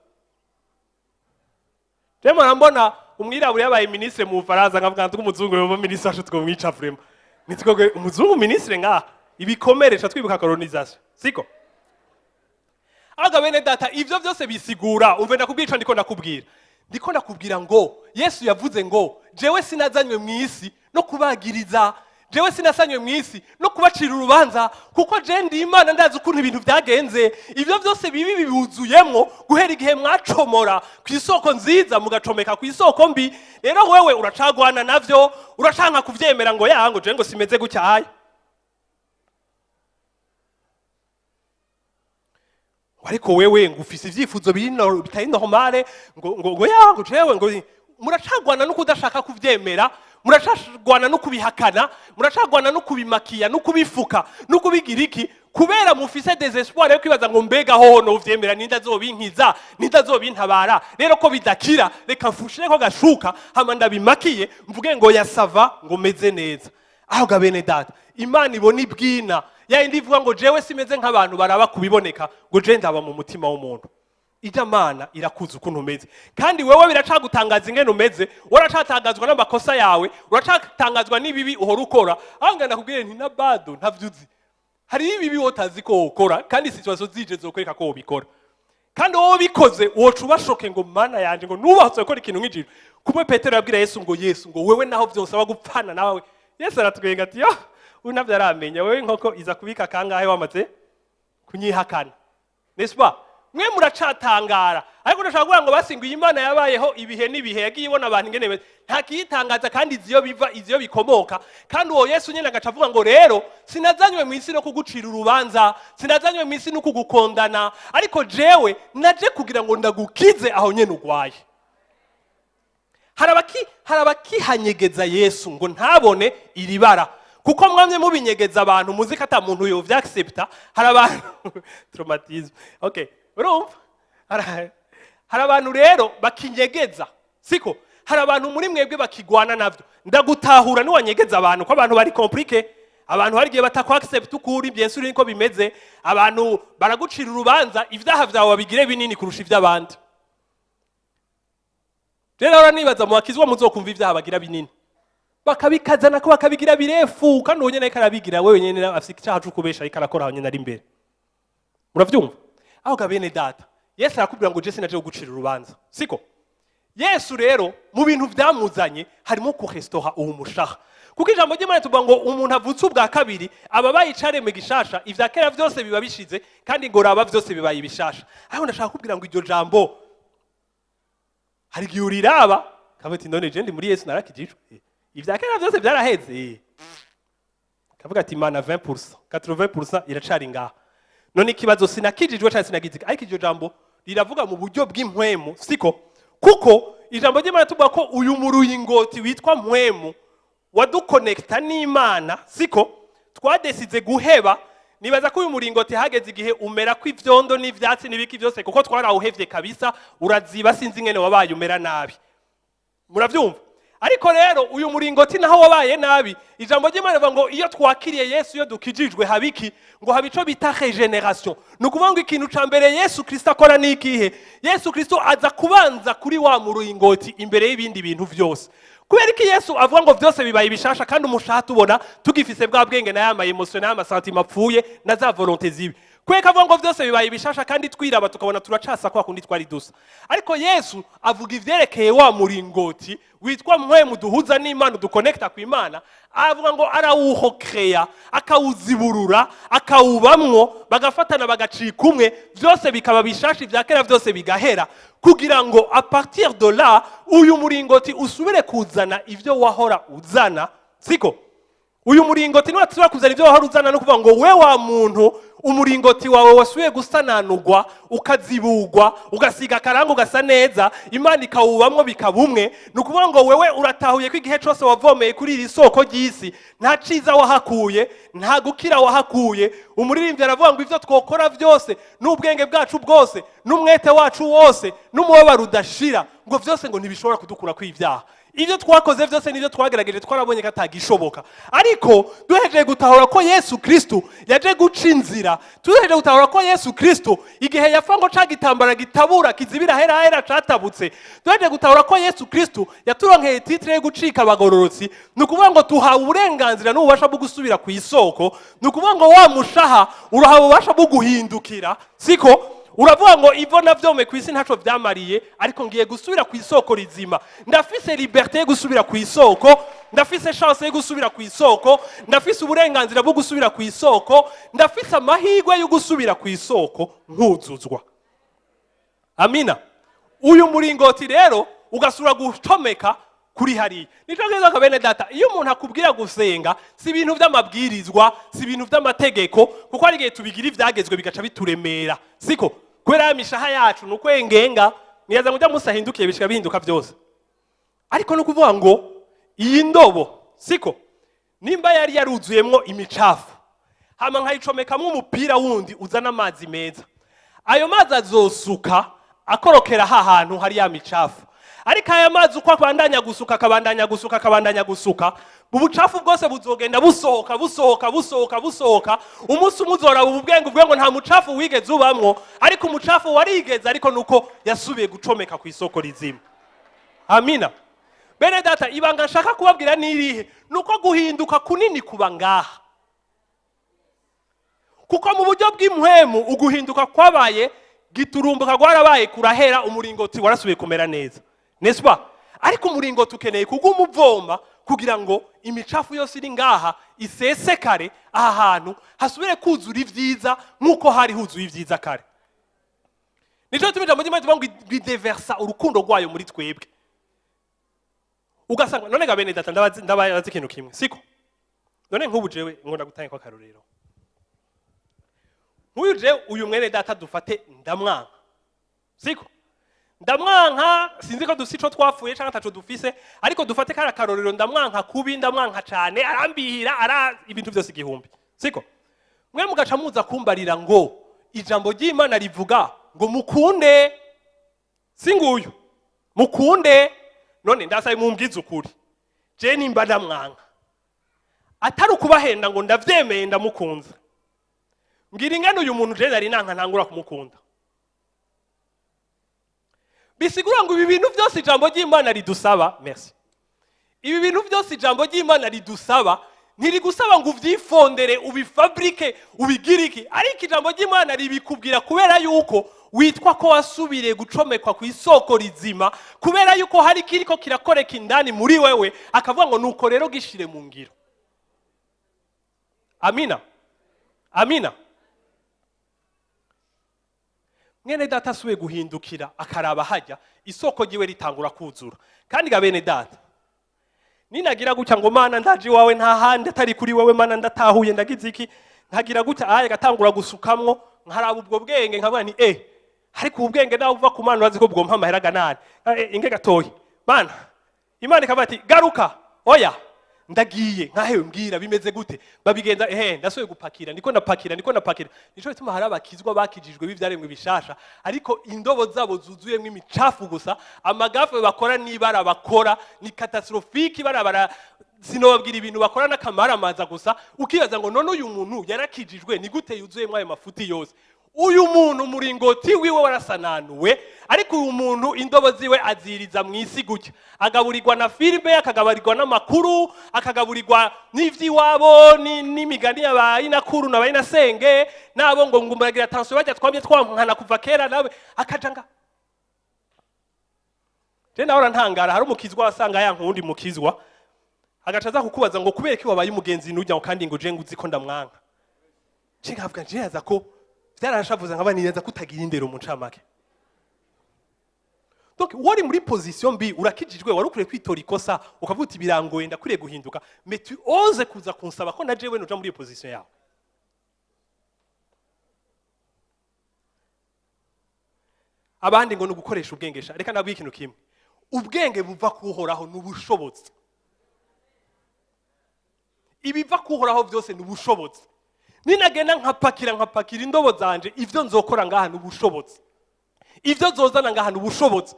Rero murambona umwirabure yabaye ministre mu Bufaransa, nkavuga ngo umuzungu yoba ministre wacu twomwica vraiment. Nitwebwe umuzungu ministre ngaha, ibikomere ca twibuka colonisation, siko? Aga bene data, ivyo byose bisigura, umve ndakubwira ico ndiko ndakubwira. Ndiko ndakubwira ngo Yesu yavuze ngo: "Jewe sinazanywe mu isi no kubagiriza, jewe sinasanywe mu isi no kubacira urubanza, kuko je ndi Imana, ndazi ukuntu ibintu byagenze. Ibyo byose bibi bibuzuyemwo guhera igihe mwacomora ku isoko nziza mugacomeka ku isoko mbi. Rero wewe uracagwana navyo, uracanka kuvyemera ngo ya ngo je ngo simeze gutya." Aya ariko wewe ngo ufise ivyifuzo biri bitari normale, ngo ya ngo jewe ngo muracagwana no kudashaka kuvyemera, muracagwana no kubihakana, muracagwana no kubimakiya no kubifuka no kubigira iki. Kubera mufise désespoir yo kwibaza ngo: "Mbega hoho novyemera? Ninde azobinkiza? Ninde azobintabara? Rero ko bidakira, reka mfushire ko gashuka, hama ndabimakiye, mvuge ngo ya ça va, ngo meze neza." Aho ga bene data, Imana ibona ibwina yayindi ivuga ngo: "Jewe simeze nk'abantu baraba kubiboneka," ngo: "Je ndaba mu mutima w'umuntu." Ijya Mana irakuza ukuntu umeze, kandi wewe biracagutangaza ingene umeze. Uracatangazwa n'amakosa yawe, uracatangazwa n'ibibi uhora ukora. Aho ngenda kubwire nti na bado ntavyo uzi. Hariho ibibi wotazi ko wokora, kandi situation zije zokwereka ko wobikora, kandi wowe bikoze woca ubashoke ngo: "Mana yanje," ngo: "Nubahutse gukora ikintu nk'ijoro." Kumwe Petero yabwira Yesu ngo: "Yesu," ngo: "wewe naho vyonsaba gupfana nawe." Yesu aratwenga ati: "Yo, uyu navyo aramenya. Wewe inkoko iza kubika kangahe wamaze kunyihakana?" N'est-ce pas? Mwe muracatangara, ariko ndashaka kuvuga ngo basinguye Imana yabayeho ibihe n'ibihe, yagiye ibona abantu ingene bameze, nta kiyitangaza, kandi izi iyo biva, izi iyo bikomoka. Kandi uwo Yesu nyine agaca avuga ngo: "Rero sinazanywe mu isi no kugucira urubanza, sinazanywe mu isi no kugukondana, ariko jewe naje kugira ngo ndagukize aho nyene ugwaye." Hari abakihanyegeza Yesu ngo ntabone iri bara, kuko mwamye mubinyegeza abantu, muzi ko ata muntu yovyaccepta. Hari abantu traumatisme, okay, urumva? Hari abantu rero bakinyegeza, siko? Hari abantu muri mwebwe bakigwana navyo. Ndagutahura niwanyegeza abantu, ko abantu bari compliqué. Abantu hari igihe batakwa-accepta ukuri, bien sûr niko bimeze. Abantu baragucira urubanza, ivyaha vyawe babigire binini kurusha ivy'abandi. Rero ahora nibaza mu bakizwa muzokumva ivyaha bagira binini, bakabikazana ko bakabigira birefu, kandi uwo nyene ariko arabigira wewe nyene afise icyaha co kubesha, ariko arakora aho nyene ari imbere. Muravyumva aho ga bene data? Yesu arakubwira ngo: "Je sinaje kugucira urubanza." Siko? Yesu rero mu bintu byamuzanye harimo kurestaura uwo mushaha, kuko ijambo ry'Imana tuvuga ngo umuntu avutse ubwa kabiri aba abaye icaremwe gishasha, ivya kera vyose biba bishize, kandi ngo raba vyose bibaye ibishasha. Aho ndashaka kubwira ngo iryo jambo hari igihe uriraba kavuga ati: "None je ndi muri Yesu, narakijijwe, ivya kera vyose vyaraheze." Kavuga ati: "Imana 20%, 80% iracari ngaha. None ikibazo, sinakijijwe cyangwa sinagize?" Ariko iryo jambo riravuga mu buryo bw'impwemu, siko? Kuko ijambo ry'Imana tuvuga ko uyu muringoti witwa mpwemu wadukonekita n'Imana, siko? Twadesize guheba. Nibaza ko uyu muringoti hageze igihe umera ko ivyondo n'ivyatsi n'ibiki byose, kuko twarawuhevye kabisa, uraziba, sinzi ingene wabaye, umera nabi. Muravyumva? Ariko rero uyu muringoti naho wabaye nabi, ijambo ry'Imana rivuga ngo iyo twakiriye Yesu, iyo dukijijwe, haba iki? Ngo haba ico bita régénération. Ni ukuvuga ngo ikintu ca mbere Yesu Kristo akora ni ikihe? Yesu Kristo aza kubanza kuri wa muringoti imbere y'ibindi bintu vyose. Kubera iki Yesu avuga ngo vyose bibaye ibishasha, kandi umushaha tubona tugifise bwa bwenge na ya ma émotions n'aya ma sentiments apfuye na za volontés zibi? Kubera ko avuga ngo vyose bibaye ibishasha, kandi twiraba tukabona turacasa kwa kundi twari dusa? Ariko Yesu avuga ivyerekeye wa muringoti witwa mpwemu duhuza n'Imana, dukonekita ku Imana. Avuga ngo arawuhokreya, akawuziburura, akawubamwo, bagafatana, bagacika umwe, vyose bikaba bishasha, ivya kera vyose bigahera, kugira ngo à partir de là uyu muringoti usubire kuzana ivyo wahora uzana, siko? Uyu muringoti niwasubira kuzana ibyo wahora uzana, no kuvuga ngo we wa muntu, umuringoti wawe wasubiye gusananurwa, ukazibugwa, ugasiga akaranga, ugasa neza, Imana ikawubamwo, bikaba umwe. Ni ukuvuga ngo wewe uratahuye ko igihe cyose wavomeye kuri iri soko ry'isi nta ciza wahakuye, nta gukira wahakuye. Umuririmbyi aravuga ngo ibyo twokora byose, n'ubwenge bwacu bwose, n'umwete wacu wose, n'umubabaro udashira, ngo byose ngo ntibishobora kudukura kw'ibyaha. Ibyo twakoze byose n'ibyo twagerageje, twarabonye ko atagishoboka. Ariko duhejeje gutahura ko Yesu Kristo yaje guca inzira, duhejeje gutahura ko Yesu Kristo igihe yapfa ngo ca gitambara gitabura kizibira hera hera catabutse, duhejeje gutahura ko Yesu Kristo yaturonkeye titre yo gucika abagororotsi, ni ukuvuga ngo tuhawe uburenganzira n'ububasha bwo gusubira ku isoko. Ni ukuvuga ngo wa mushaha urahawe ububasha bwo guhindukira, siko? Uravuga ngo: "Ivo navyome ku isi ntaco vyamariye, ariko ngiye gusubira ku isoko rizima. Ndafise liberté yo gusubira ku isoko, ndafise chance yo gusubira ku isoko, ndafise uburenganzira bwo gusubira ku isoko, ndafise amahirwe yo gusubira ku isoko nkuzuzwa." Amina. Uyu muringoti rero ugasubira gucomeka kuri hariya. Nico kiza, bene data, iyo umuntu akubwira gusenga, si ibintu by'amabwirizwa, si ibintu by'amategeko, kuko hari igihe tubigira ibyagezwe bigaca bituremera, siko? Kubera ya mishaha yacu ni ukwengenga niyaza ngo ujya musi ahindukiye bishika bihinduka byose. Ariko no kuvuga ngo iyi ndobo, siko, nimba yari yaruzuyemwo imicafu, hama Yesu akaza akayizibura, Hama nkayicomekamwo umupira wundi uzana amazi meza. Ayo mazi azosuka akorokera ha hantu hari ya micafu. Ariko aya mazi uko abandanya gusuka, akabandanya gusuka, akabandanya gusuka, ubucafu bwose buzogenda busohoka, busohoka, busohoka, busohoka. Umunsi umwe uzoraba ubu bwenge uvuge ngo nta mucafu wigeze ubamwo, ariko umucafu warigeze, ariko nuko yasubiye gucomeka ku isoko rizima. Amina. Bene data, ibanga nshaka kubabwira ni irihe? Nuko guhinduka kunini kuba ngaha, kuko mu buryo bw'impwemu uguhinduka kwabaye giturumbuka, gwarabaye kurahera, umuringoti warasubiye kumera neza, n'est-ce pas? Ariko umuringoti ukeneye kuguma uvoma kugira ngo imicafu yose iri ngaha isesekare, aha hantu hasubire kuzura ibyiza nk'uko hari huzuye ibyiza kare. Nico gituma ijambo ry'Imana rivuga ngo rideversa urukundo rwayo muri twebwe. Ugasanga none ga bene data, ndabazi ikintu kimwe, siko? None nk'ubu jewe ngomba gutanga ko akarorero nk'uyu. Jewe uyu mwene data dufate ndamwanka, siko? Ndamwanka, sinzi ko dufise ico twapfuye canke ataco dufise, ariko dufate kari akarorero. Ndamwanka kubi, ndamwanka cane, arambihira, ara ibintu byose igihumbi, siko? Mwe mugaca muza kumbarira ngo ijambo ry'Imana rivuga ngo mukunde, si nguyu mukunde. None ndasabe mumbwize ukuri, je nimba ndamwanka, atari ukubahenda ngo ndavyemeye ndamukunze, mbwira ingene uyu muntu je nari nanka ntangura kumukunda. Bisigura ngo ibi bintu byose ijambo ry'Imana ridusaba, merci, ibi bintu byose ijambo ry'Imana ridusaba, ntirigusaba ngo uvyifondere, ubifabrike, ubigire iki, ariko ijambo ry'Imana ribikubwira kubera yuko witwa ko wasubiriye gucomekwa ku isoko rizima, kubera yuko hari kiriko kirakoreka indani muri wewe, akavuga ngo nuko rero gishire mu ngiro. Amina, amina. Mwene data asubiye guhindukira akaraba hajya, isoko ryiwe ritangura kuzura. Kandi ga bene data, ninagira gutya ngo Mana, ndaje iwawe, nta handi atari kuri wewe, Mana, ndatahuye, ndagize iki, nkagira gutya aya gatangura gusukamwo, nkaraba ubwo bwenge, nkavuga nti ariko ubu bwenge nawe uva ku Mana, urazi ko bwompa amahera ganani. Inge gatoyi Mana. Imana ikavuga ati garuka. Oya, ndagiye nkahewe, mbwira bimeze gute, babigenza ehe. Ndasubiye gupakira, niko ndapakira, niko ndapakira. Nico gituma hari abakizwa bakijijwe b'ivyaremwe bishasha, ariko indobo zabo zuzuyemwo imicafu gusa. Amagafe bakora n'ibara bakora ni catastrophique, ibara bara sinobabwira ibintu bakora n'akamaramaza gusa. Ukibaza ngo none uyu muntu yarakijijwe, ni gute yuzuyemwo ayo mafuti yose? Uyu muntu umuringoti wiwe warasananuwe, ariko uyu muntu indobo ziwe aziriza mu isi gutya, agaburirwa na filime, akagaburirwa n'amakuru, akagaburirwa n'ivy'iwabo, n'imigani y'abayinakuru na bayinasenge nabo ngo muragira attention, bajya twamye twankana kuva kera, nawe akaja nga. Je nahora ntangara, hari umukizwa wasanga yanka uwundi mukizwa, agaca aza kukubaza ngo kubera ko wabaye umugenzi nujya, ngo kandi ngo je ngo uzi ko ndamwanka. Je nkavuga, je yaza ko byarashavuze, nkaba nibaza ko utagira indero mu ncamake. Donc wari muri position mbi, urakijijwe, wari ukwiye kwitora ikosa, ukavuga uti birangoye, ndakwiriye guhinduka, mais tu oses kuza kunsaba ko na jewe noja muri iyo position yawe. Abandi ngo ni ugukoresha ubwenge. Sha, reka nabwiye ikintu kimwe: ubwenge buva kuhoraho ni ubushobozi. Ibiva kuhoraho byose ni ubushobozi. Ninagenda nkapakira, nkapakira indobo zanje, ivyo nzokora ngaha ni ubushobozi, ivyo nzozana ngaha ni ubushobozi.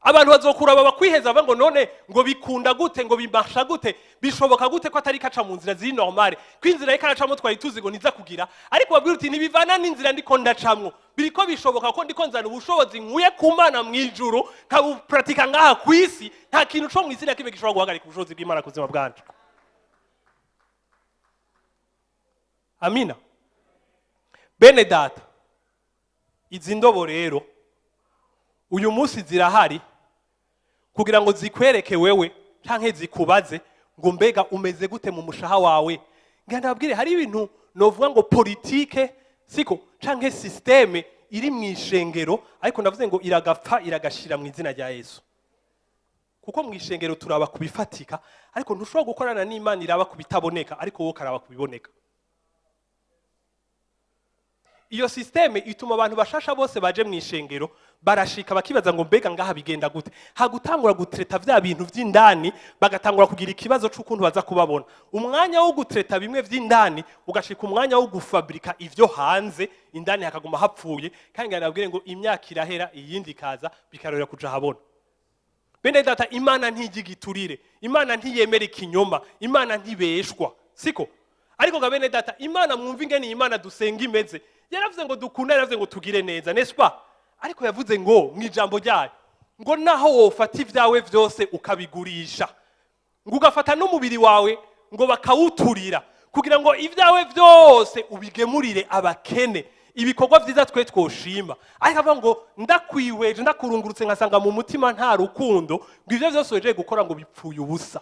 Abantu bazokuraba bakwiheza, bavuga ngo none ngo bikunda gute, ngo bimasha gute, bishoboka gute ko atari kaca mu nzira ziri normale, ko inzira yariko aracamwo twari tuzi ngo niza kugira? Ariko babwira uti ntibivana n'inzira ndiko ndacamwo, biriko bishoboka ko ndiko nzana ubushobozi nkuye ku Mana mw'ijuru, nkabupuratika ngaha ku isi. Nta kintu co mw'isi na kimwe gishobora guhagarika ubushobozi bw'Imana ku buzima bwanje. Amina. Bene data, izi ndobo rero uyu munsi zirahari kugira ngo zikwereke wewe canke zikubaze ngo mbega umeze gute mu mushaha wawe. Ngira ndababwire, hari ibintu novuga ngo politike, siko, canke système iri mu ishengero, ariko ndavuze ngo iragapfa iragashira mu izina rya Yesu, kuko mu ishengero turaba kubifatika, ariko ntushobora gukorana n'Imana iraba kubitaboneka, ariko wowe ukaraba kubiboneka. Iyo système ituma abantu bashasha bose baje mu ishengero barashika bakibaza ngo: "Mbega ngaha bigenda gute?" Hagutangura gutreta vya bintu vy'indani, bagatangura kugira ikibazo c'ukuntu baza kubabona. Umwanya wo gutreta bimwe vy'indani ugashika umwanya wo gufabrika ivyo hanze, indani hakaguma hapfuye. Kandi ngira nabwire ngo imyaka irahera, iyindi ikaza, bikarorera kuja habona. Bene data, Imana ntijya igiturire, Imana ntiyemera ikinyoma, Imana ntibeshwa, siko? Ariko ga bene data, Imana, mwumva ingene iyi Imana dusenga imeze. Yaravuze ngo dukunde, yaravuze ngo tugire neza, n'est-ce pas? Ariko yavuze ngo mu ijambo ryayo ngo naho wofata ibyawe byose ukabigurisha, ngo ugafata n'umubiri wawe ngo bakawuturira kugira ngo ibyawe byose ubigemurire abakene, ibikorwa byiza twe twoshima, ariko avuga ngo ndakwihweje, ndakurungurutse, nkasanga mu mutima nta rukundo, ngo ibyo byose wejeje gukora ngo bipfuye ubusa.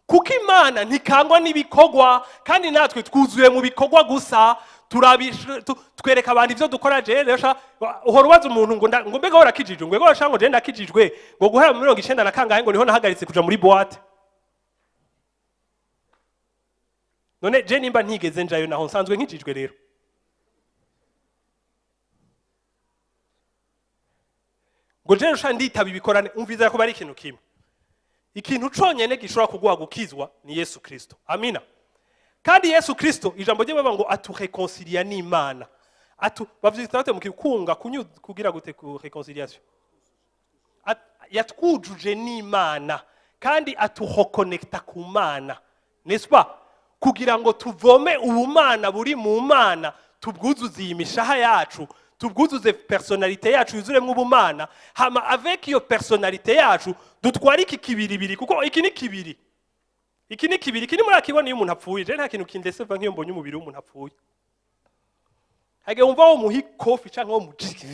Kuko Imana ntikangwa n'ibikorwa, kandi natwe twuzuye mu bikorwa gusa. Twereka abantu ivyo dukora. Je rero uhora ubaza umuntu ngo ngo: "Mbega warakijijwe?" Ngo: "Ego sha," ngo: "Je ndakijijwe," ngo "guhera mu 90 na kangahe," ngo "niho nahagaritse kuja muri boîte." None je nimba ntigeze njayo, naho nsanzwe nkijijwe rero? Ngo: "Je sha nditaba ibikorane." Umviza ko bari ikintu kimwe, ikintu conyene gishobora kuguha gukizwa ni Yesu Kristo. Amina. Kandi Yesu Kristo, ijambo rye bavuga ngo aturekonsilia n'Imana. Atu bavyita bate mu kikunga kunyu kugira gute ku réconciliation? Yatwujuje n'Imana kandi atuhokonekta ku Mana, n'est-ce pas? Kugira ngo tuvome ubumana buri mu Mana, tubwuzuze iyi mishaha yacu, tubwuzuze personnalité yacu yuzuremwo ubumana. Hama avec iyo personnalité yacu dutware iki kibiribiri, kuko iki ni kibiri, iki ni kibiri, iki ni murakibona iyo umuntu apfuye. Je nta kintu kindeseva nk'iyo mbonye umubiri w'umuntu apfuye. Hage wumva wo muha ikofi canke wo mujiki,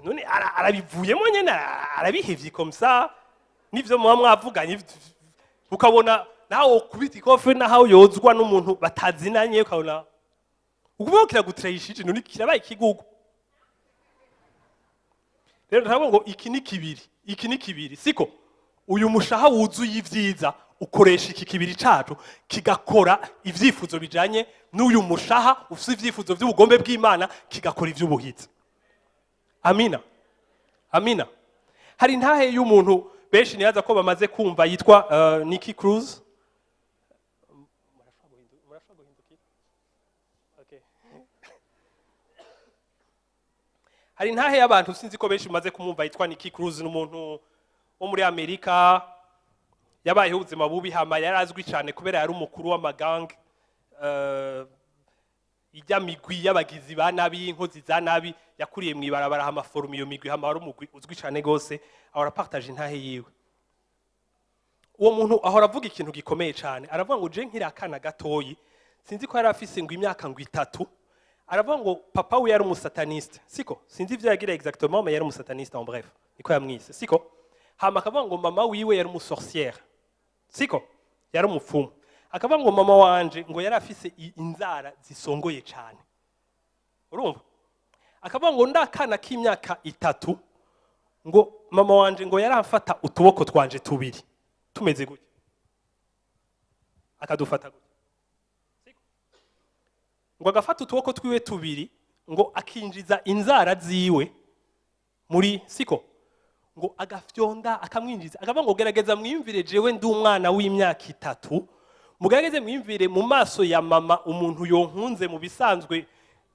none arabivuyemo nyene, arabihevye comme ça. Nivyo muba mwavuganye, ukabona nawe ukubita ikofi, naho yozwa n'umuntu batazinanye, ukabona ukuvuga kiragutrayishije. None kirabaye ikigugu. Rero ntabwo ngo iki ni kibiri, iki ni kibiri, siko? Uyu mushaha wuzuye ibyiza ukoresha iki kibiri cacu kigakora ivyifuzo bijanye n'uyu mushaha ufise ivyifuzo vy'ubugombe bw'Imana, kigakora ivy'ubuhizi. Amina, amina. Hari intahe y'umuntu benshi nibaza ko bamaze kumva yitwa Nicky Cruz. Murashobora guhindukira? Okay. Hari intahe y'abantu sinzi ko benshi bamaze kumwumva yitwa Nicky Cruz. Ni umuntu wo muri Amerika yabayeho ubuzima bubi, hama yari azwi cyane kubera yari umukuru w'amagange, ijya migwi y'abagizi ba nabi, y'inkozi za nabi. Yakuriye mu ibarabara, hama foruma iyo migwi, hama wari umugwi uzwi cyane gose. Ahora partage intahe yiwe. Uwo muntu ahora avuga ikintu gikomeye cyane. Aravuga ngo: "Je nkiri akana gatoyi," sinzi ko yari afise ngo imyaka ngo 3, aravuga ngo papa we yari umusataniste, siko? Sinzi ivyo yagira exactement, mais yari umusataniste, en bref niko yamwise, siko? Hama akavuga ngo mama wiwe yari umusorcière, siko? Yari umupfumu. Akavuga ngo: "Mama wanje," ngo "yari afise inzara zisongoye cyane." Urumva, akavuga ngo ndakana k'imyaka 3, ngo mama wanje ngo yaramfata utuboko twanje tubiri tumeze gutya, akadufata gutya, siko? Ngo agafata utuboko twiwe tubiri, ngo akinjiza inzara ziwe muri, siko? Ngo agafyonda, akamwinjiza. Akavuga ngo: "Gerageza mwiyumvire, jewe ndi umwana w'imyaka 3, mugerageze mwiyumvire mu maso ya mama, umuntu yonkunze mu bisanzwe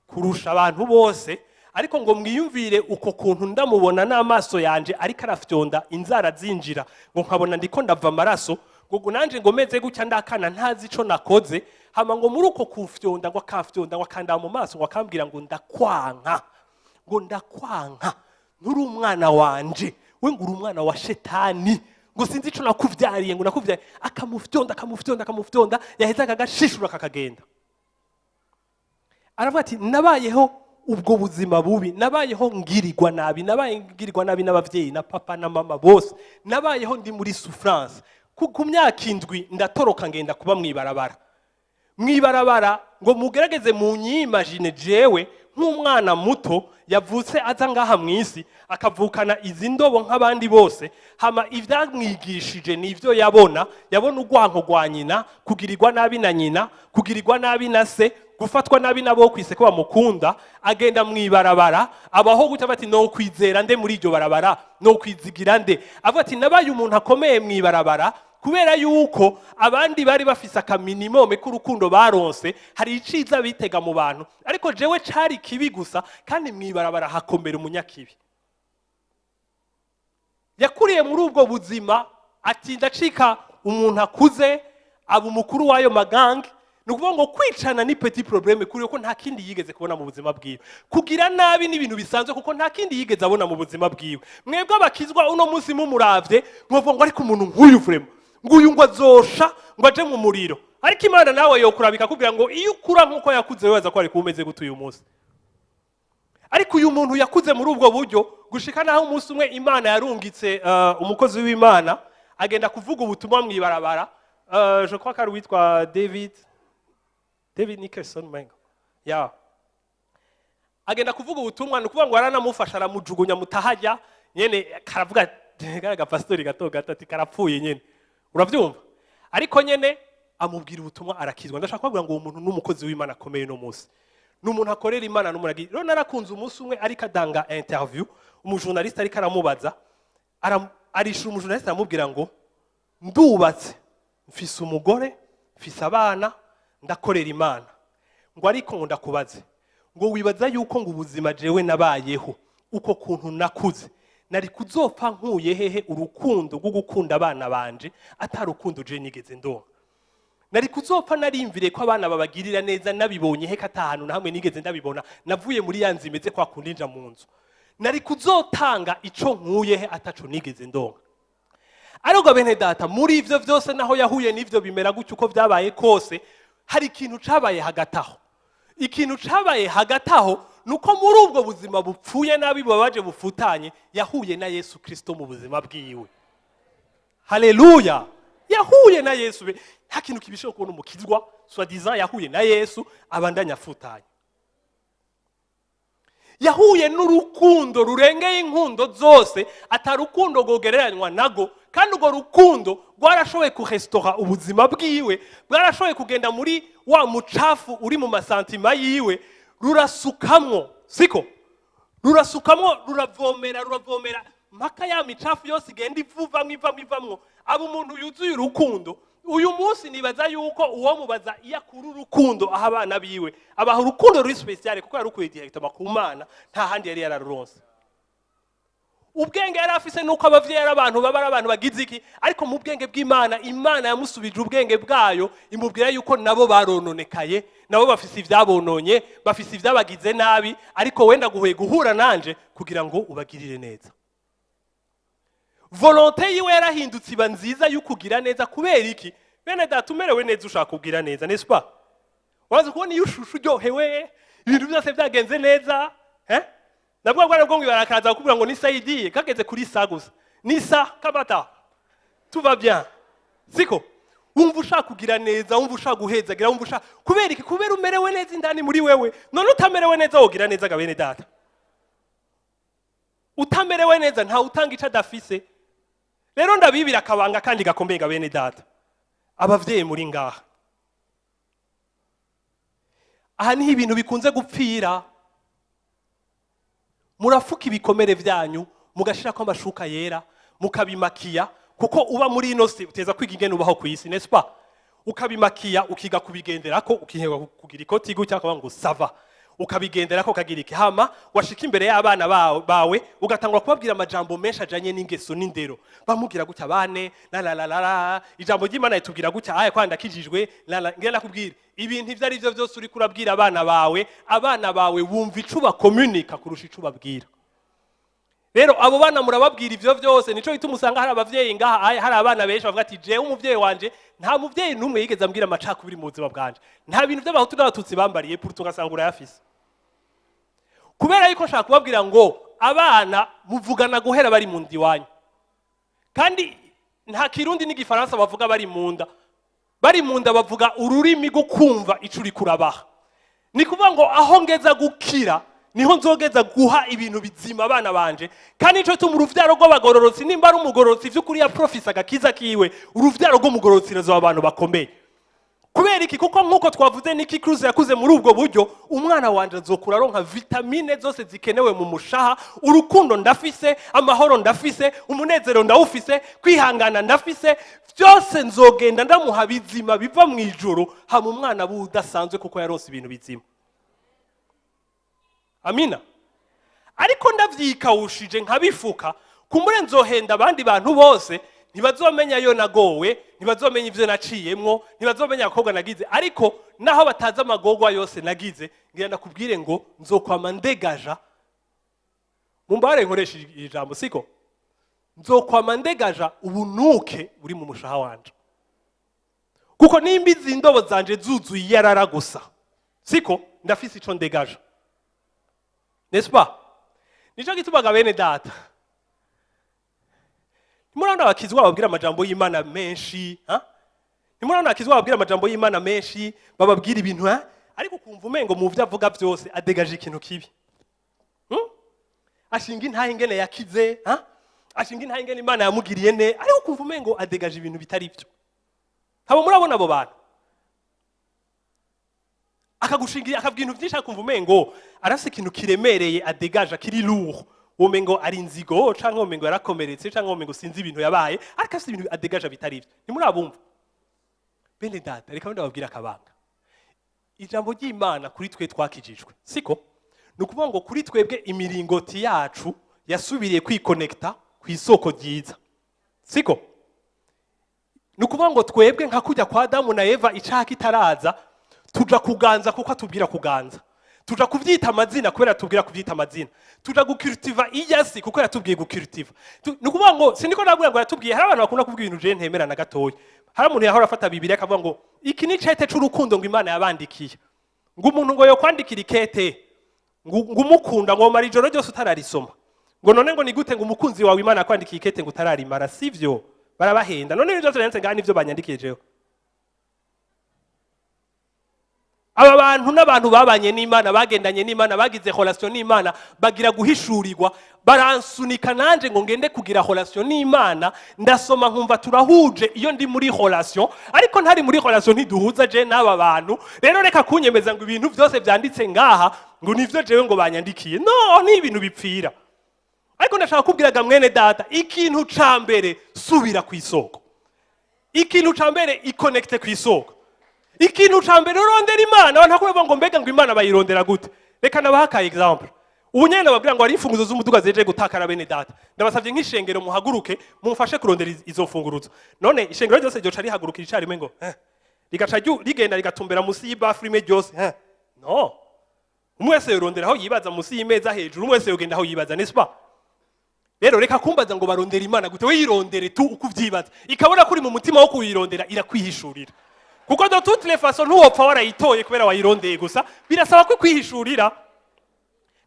kurusha abantu bose, ariko ngo mwiyumvire uko kuntu ndamubona n'amaso yanje ariko arafyonda, inzara zinjira, ngo nkabona ndiko ndava amaraso, ngo nanje ngo meze gutya, ndakana ntazi ico nakoze." Hama ngo muri uko kufyonda, ngo akafyonda, ngo akandaba mu maso, ngo akambwira ngo: "Ndakwanka," ngo "ndakwanka, nturi umwana wanje we," ngo "uri umwana wa shetani," ngo "sinzi ico nakuvyariye," ngo "nakuvyariye." Akamufyonda, akamufyonda, akamufyonda, yaheza akagashishura, kakagenda. Aravuga ati: "Nabayeho ubwo buzima bubi, nabayeho ngirirwa nabi, nabaye ngirirwa nabi n'abavyeyi, na papa na mama bose, nabayeho ndi muri souffrance. Ku myaka 7 ndatoroka, ngenda kuba mw'ibarabara." Mw'ibarabara, ngo mugerageze munyimagine jewe nk'umwana muto Yavutse aza ngaha mu isi, akavukana izi ndobo nk'abandi bose. Hama ivyamwigishije nivyo yabona. Yabona urwanko rwa nyina, kugirirwa nabi na nyina, kugirirwa nabi na se, gufatwa nabi nabo kwise ko bamukunda. Agenda mw'ibarabara, abaho gutya. Bati: "No kwizera nde muri iryo barabara? No kwizigira nde?" Avuga ati: "Nabaye umuntu akomeye mw'ibarabara kubera yuko abandi bari bafise aka minimum k'urukundo baronse. Hari iciza bitega mu bantu, ariko jewe cari kibi gusa." Kandi mw'ibarabara hakomera umunyakibi. Yakuriye muri ubwo buzima, atinda acika umuntu akuze, aba umukuru w'ayo ma gangs. Ni ukuvuga ngo kwicana ni petit problème kuri we, ko nta kindi yigeze kubona mu buzima bwiwe. Kugira nabi ni ibintu bisanzwe, kuko nta kindi yigeze abona mu buzima bwiwe. Mwebwe abakizwa uno munsi mumuravye, mwovuga ngo: "Ariko umuntu nk'uyu, vraiment, nguyu ngo azosha ngo aje mu muriro." Ariko Imana nawe yokurabika akubwira ngo iyo ukura nk'uko yakuze, wibaza ko ari kuba umeze gute uyu munsi? Ariko uyu muntu yakuze muri ubwo buryo, gushika naho umunsi umwe Imana yarungitse umukozi w'Imana, agenda kuvuga ubutumwa mw'ibarabara. Je crois ko ari uwitwa David Nicholson mengo ya agenda kuvuga ubutumwa. Ni ukuvuga ngo yaranamufasha, aramujugunya mutahajya nyene, karavuga karaga pastori gato gato ati karapfuye nyene, uravyumva. Ariko nyene amubwira ubutumwa, arakizwa. Ndashaka kubabwira ngo uwo muntu n'umukozi w'Imana akomeye no munsi, ni umuntu akorera Imana n'umuntu. Rero narakunze umunsi umwe ariko atanga interview, umu journaliste ariko aramubaza, arishura umu journaliste, aramubwira ngo: "Ndubatse, mfise umugore, mfise abana, ndakorera Imana." Ngo: "Ariko ngo ndakubaze, ngo wibaza yuko ngo ubuzima jewe nabayeho, uko kuntu nakuze, nari kuzopfa nkuye hehe urukundo rwo gukunda abana banje, atari urukundo je nigeze ndonka? Nari kuzopfa narimvire ko abana babagirira neza nabibonye he, ko ata hantu na hamwe nigeze ndabibona? Navuye muri ya nzu imeze kwa kundi nja mu nzu. Nari kuzotanga ico nkuye he, ataco nigeze ndonka?" Ariko bene data, muri ivyo vyose, naho yahuye n'ivyo bimera gutyo, uko vyabaye kose, hari ikintu cabaye hagati aho. Ikintu cabaye hagati aho ni uko muri ubwo buzima bupfuye nabi, bubabaje, bufutanye, yahuye na Yesu Kristo mu buzima bwiwe. Haleluya! Yahuye na Yesu. Nta kintu kibishoboka kubona umukizwa soi-disant yahuye na Yesu abandanya afutanye. Yahuye n'urukundo rurengeye inkundo zose, atari urukundo rwogereranywa nago. Kandi urwo rukundo rwarashoboye kuresitora ubuzima bwiwe, bwarashoboye kugenda muri wa mucafu uri mu ma sentiments yiwe, rurasukamwo, siko? Rurasukamwo, ruravomera, ruravomera mpaka ya micafu yose igenda ivuvamwo, ivamwo, ivamwo, aba umuntu yuzuye urukundo. Uyu munsi nibaza yuko uwo mubaza iyo akura urukundo aho abana biwe, abaha urukundo ruri spécial, kuko yarukuye directement ku Mana, nta handi yari yararuronse. Ubwenge yari afise nuko abavyeyi ari abantu baba ari abantu bagize iki, ariko mu bwenge bw'Imana, Imana yamusubije ubwenge bwayo, imubwira yuko nabo barononekaye, nabo bafise ivyabononye, bafise ivyabagize nabi, ariko wenda guhuye guhura nanje kugira ngo ubagirire neza. Volonté yiwe yarahindutse, iba nziza y'ukugira neza. Kubera iki? Bene data, umerewe neza ushaka kugira neza, n'est-ce pas? Waza kubona iyo ushushe, uryohewe, ibintu byose byagenze neza, eh? Nabwo bwari bwo barakaza kukubwira ngo nisaidie, kageze kuri sa gusa nisa kabata, tout va bien, siko? Wumva ushaka kugira neza, wumva ushaka guhezagira, wumva ushaka. Kubera iki? Kubera umerewe neza indani muri wewe. None utamerewe neza wogira neza ga? Bene data, utamerewe neza ntawe utanga ico adafise. Rero ndabibira akabanga kandi gakomeye ga bene data. Abavyeyi muri ngaha, aha niho ibintu bikunze gupfira. Murafuka ibikomere vyanyu, mugashirako amashuka yera, mukabimakiya, kuko uba muri ino si uteza kwiga ingene ubaho ku isi, n'est-ce pas? Ukabimakiya, ukiga kubigenderako, ukiga kugira ikoti gutya, ukavuga ngo ça va, ukabigenderako, ukagira iki. Hama washika imbere y'abana bawe, ugatangura kubabwira amajambo menshi ajanye n'ingeso n'indero. Bamubwira gutya bane la la la la la, ijambo ry'Imana ritubwira gutya, aya kwanda kijijwe la la. Ngira nakubwira, ibintu ivyo ari byo byose uriko urabwira abana bawe, abana bawe bumva ico bakomunika kurusha ico ubabwira. Rero abo bana murababwira ivyo vyose. Nico gituma usanga hari abavyeyi ngaha hari abana benshi bavuga ati: "Jewe umuvyeyi wanje, nta muvyeyi n'umwe yigeze ambwira amacakubiri mu buzima bwanje, nta bintu by'abahutu n'abatutsi bambariye." Pourtant ugasanga urayafise. Kubera yuko nshaka kubabwira ngo abana muvugana guhera bari mu nda iwanyu, kandi nta Kirundi n'Igifaransa bavuga bari mu nda. Bari mu nda bavuga ururimi rwo kumva ico uriko urabaha. Ni kuvuga ngo aho ngeza gukira Niho nzogeza guha ibintu bizima abana banje. Kandi nico tuma uruvyaro rw'abagororotsi, nimba ari umugororotsi vy'ukuri ya profisa agakiza kiwe, uruvyaro rw'umugororotsi ruzoba abantu bakomeye. Kubera iki? Kuko nk'uko twavuze, Nicky Cruz yakuze muri ubwo buryo. Umwana wanje azokura aronka vitamine zose zikenewe mu mushaha. Urukundo ndafise, amahoro ndafise, umunezero ndawufise, kwihangana ndafise, byose nzogenda ndamuha bizima biva mu ijuru. Hama umwana aba udasanzwe kuko yaronse ibintu bizima. Amina. Ariko ndavyikawushije nkabifuka, kumbure nzohenda abandi bantu bose, ntibazomenya yo nagowe, ntibazomenya ivyo naciyemwo, ntibazomenya abakobwa nagize. Ariko naho batazi amagorwa yose nagize, ngira ndakubwire ngo nzokwama ndegaja. Mumbare nkoresha iri jambo, siko? Nzokwama ndegaja ubunuke buri mu mushaha wanje, kuko nimba izi ndobo zanje zuzuye iyarara gusa, siko? Ndafise ico ndegaja, n'est-ce pas? Nico gitumaga, bene data, ntimurabona abakizwa bababwira amajambo y'Imana menshi, ha? Ntimurabona abakizwa bababwira amajambo y'Imana menshi, bababwira ibintu, ha? Ariko ukumva umengo mu vyo avuga byose adegaje ikintu kibi, Ashinga intahe ingene yakize, ha? Ashinga intahe ingene Imana yamugiriye ne, ariko ukumva umengo adegaje ibintu bitari byo. Haba murabona abo bantu? Akagushingira, akavuga ibintu byinshi, akumva umengo arafise ikintu kiremereye adegaja, kiri lourd, womengo ari inzigo, canke womengo yarakomeretse, canke womengo sinzi ibintu yabaye, ariko afise ibintu adegaja bitari ivyo. Ntimurabumva, bene data? Reka ndababwira akabanga. Ijambo ry'Imana kuri twe twakijijwe, siko? Ni ukuvuga ngo kuri twebwe imiringoti yacu yasubiriye kwikonekita ku isoko ryiza, siko? Ni ukuvuga ngo twebwe nka kujya kwa Adamu na Eva, icaha kitaraza, tuja kuganza kuko atubwira kuganza, tuja kuvyita amazina kubera atubwira kuvyita amazina, tuja gukiritiva iyasi kuko yatubwiye gukiritiva. Ni ukuvuga ngo siniko nabwira ngo yatubwiye. Hari abantu bakunda kuvuga ibintu je ntemera na gatoya. Hari umuntu yahora afata Bibiliya akavuga ngo iki ni cete c'urukundo, ngo Imana yabandikiye, ngo umuntu ngo yokwandikira ikete ngo umukunda, ngo mara ijoro ryose utararisoma, ngo none ngo ni gute ngo umukunzi wawe Imana yakwandikiye ikete ngo utararimara? Sivyo, barabahenda. None ibyo byose byanditse ngaha nivyo banyandikiye jewe? Aba bantu n'abantu babanye n'Imana, bagendanye n'Imana, bagize relation n'Imana, bagira guhishurirwa, baransunika nanje ngo ngende kugira relation n'Imana. Ndasoma nkumva turahuje iyo ndi muri relation, ariko ntari muri relation ntiduhuza je n'aba bantu. Rero reka kunyemeza ngo ibintu byose byanditse ngaha ngo nivyo jewe ngo banyandikiye. No ni ibintu bipfira. Ariko ndashaka kubwiraga mwene data, ikintu ca mbere, subira ku isoko. Ikintu ca mbere, ikonekite ku isoko. Ikintu ca mbere, urondera Imana. Abantu bakuvuga ngo mbega ngo Imana bayirondera gute? Reka nabaha ka exemple. Ubu nyene nababwira ngo hari imfunguzo z'umuduga zeje gutakara. Bene data, ndabasavye nk'ishengero muhaguruke mumfashe kurondera izo mfunguruzo. None ishengero ryose ryoca rihagurukira icarimwe ngo rigaca rigenda rigatumbera musi y'ibafu rimwe ryose? No umwe wese yorondera aho yibaza, musi y'imeza, hejuru, umwe wese yogenda aho yibaza, n'est-ce pas? Rero reka kumbaza ngo barondera Imana gute. We yirondere tu uko uvyibaza. Ikabona kuri mu mutima wo kuyirondera, irakwihishurira, kuko de toutes les façons ntuwopfa warayitoye kubera wayirondeye gusa. Birasaba ko kwihishurira.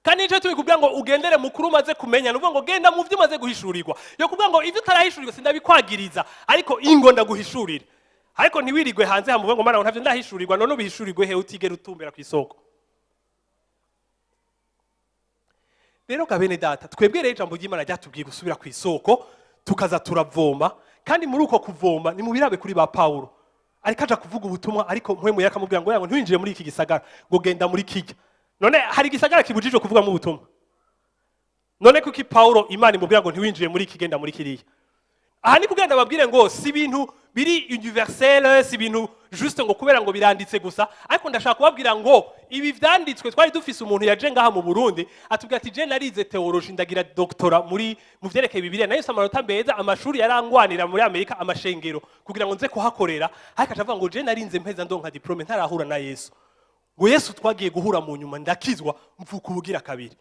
Kandi nicyo tubikubwira ngo ugendere mukuru umaze kumenya. Ni ukuvuga ngo genda mu byo umaze guhishurirwa. Yo kuvuga ngo ibyo utarahishurwa sindabikwagiriza, ariko ingo ndaguhishurira. Ariko ntiwirigwe hanze hamuvuga ngo mana, ntavyo ndahishurirwa. None ubihishurirwe he utigera utumbera ku isoko? Rero ga bene data, twebwe rero ijambo ry'Imana ryatubwiye gusubira ku isoko, tukaza turavoma. Kandi muri uko kuvoma, ni mubirabe kuri ba Pawulo, ariko aja kuvuga ubutumwa, ariko Mpwemu akamubwira ngo yango ntiwinjire muri iki gisagara, ngo genda muri kijya. None hari igisagara kibujijwe kuvugamo ubutumwa? None kuki Pawulo Imana imubwira ngo ntiwinjire muri iki, genda muri kiriya? Aha ni kugira ndababwire ngo si ibintu biri universel, si ibintu juste ngo kubera ngo biranditse gusa. Ariko ndashaka kubabwira ngo ibi vyanditswe, twari dufise umuntu yaje ngaha mu Burundi, atubwira ati: "Je narize théologie, ndagira doctorat muri mu vyerekeye Bibiliya, nayo amanota meza, amashuri yarangwanira muri Amerika, amashengero kugira ngo nze kuhakorera." Ariko aca avuga ngo: "Je narinze mpeza ndonka diplôme ntarahura na Yesu." Ngo Yesu twagiye guhura mu nyuma, ndakizwa, mvuka ubugira kabiri.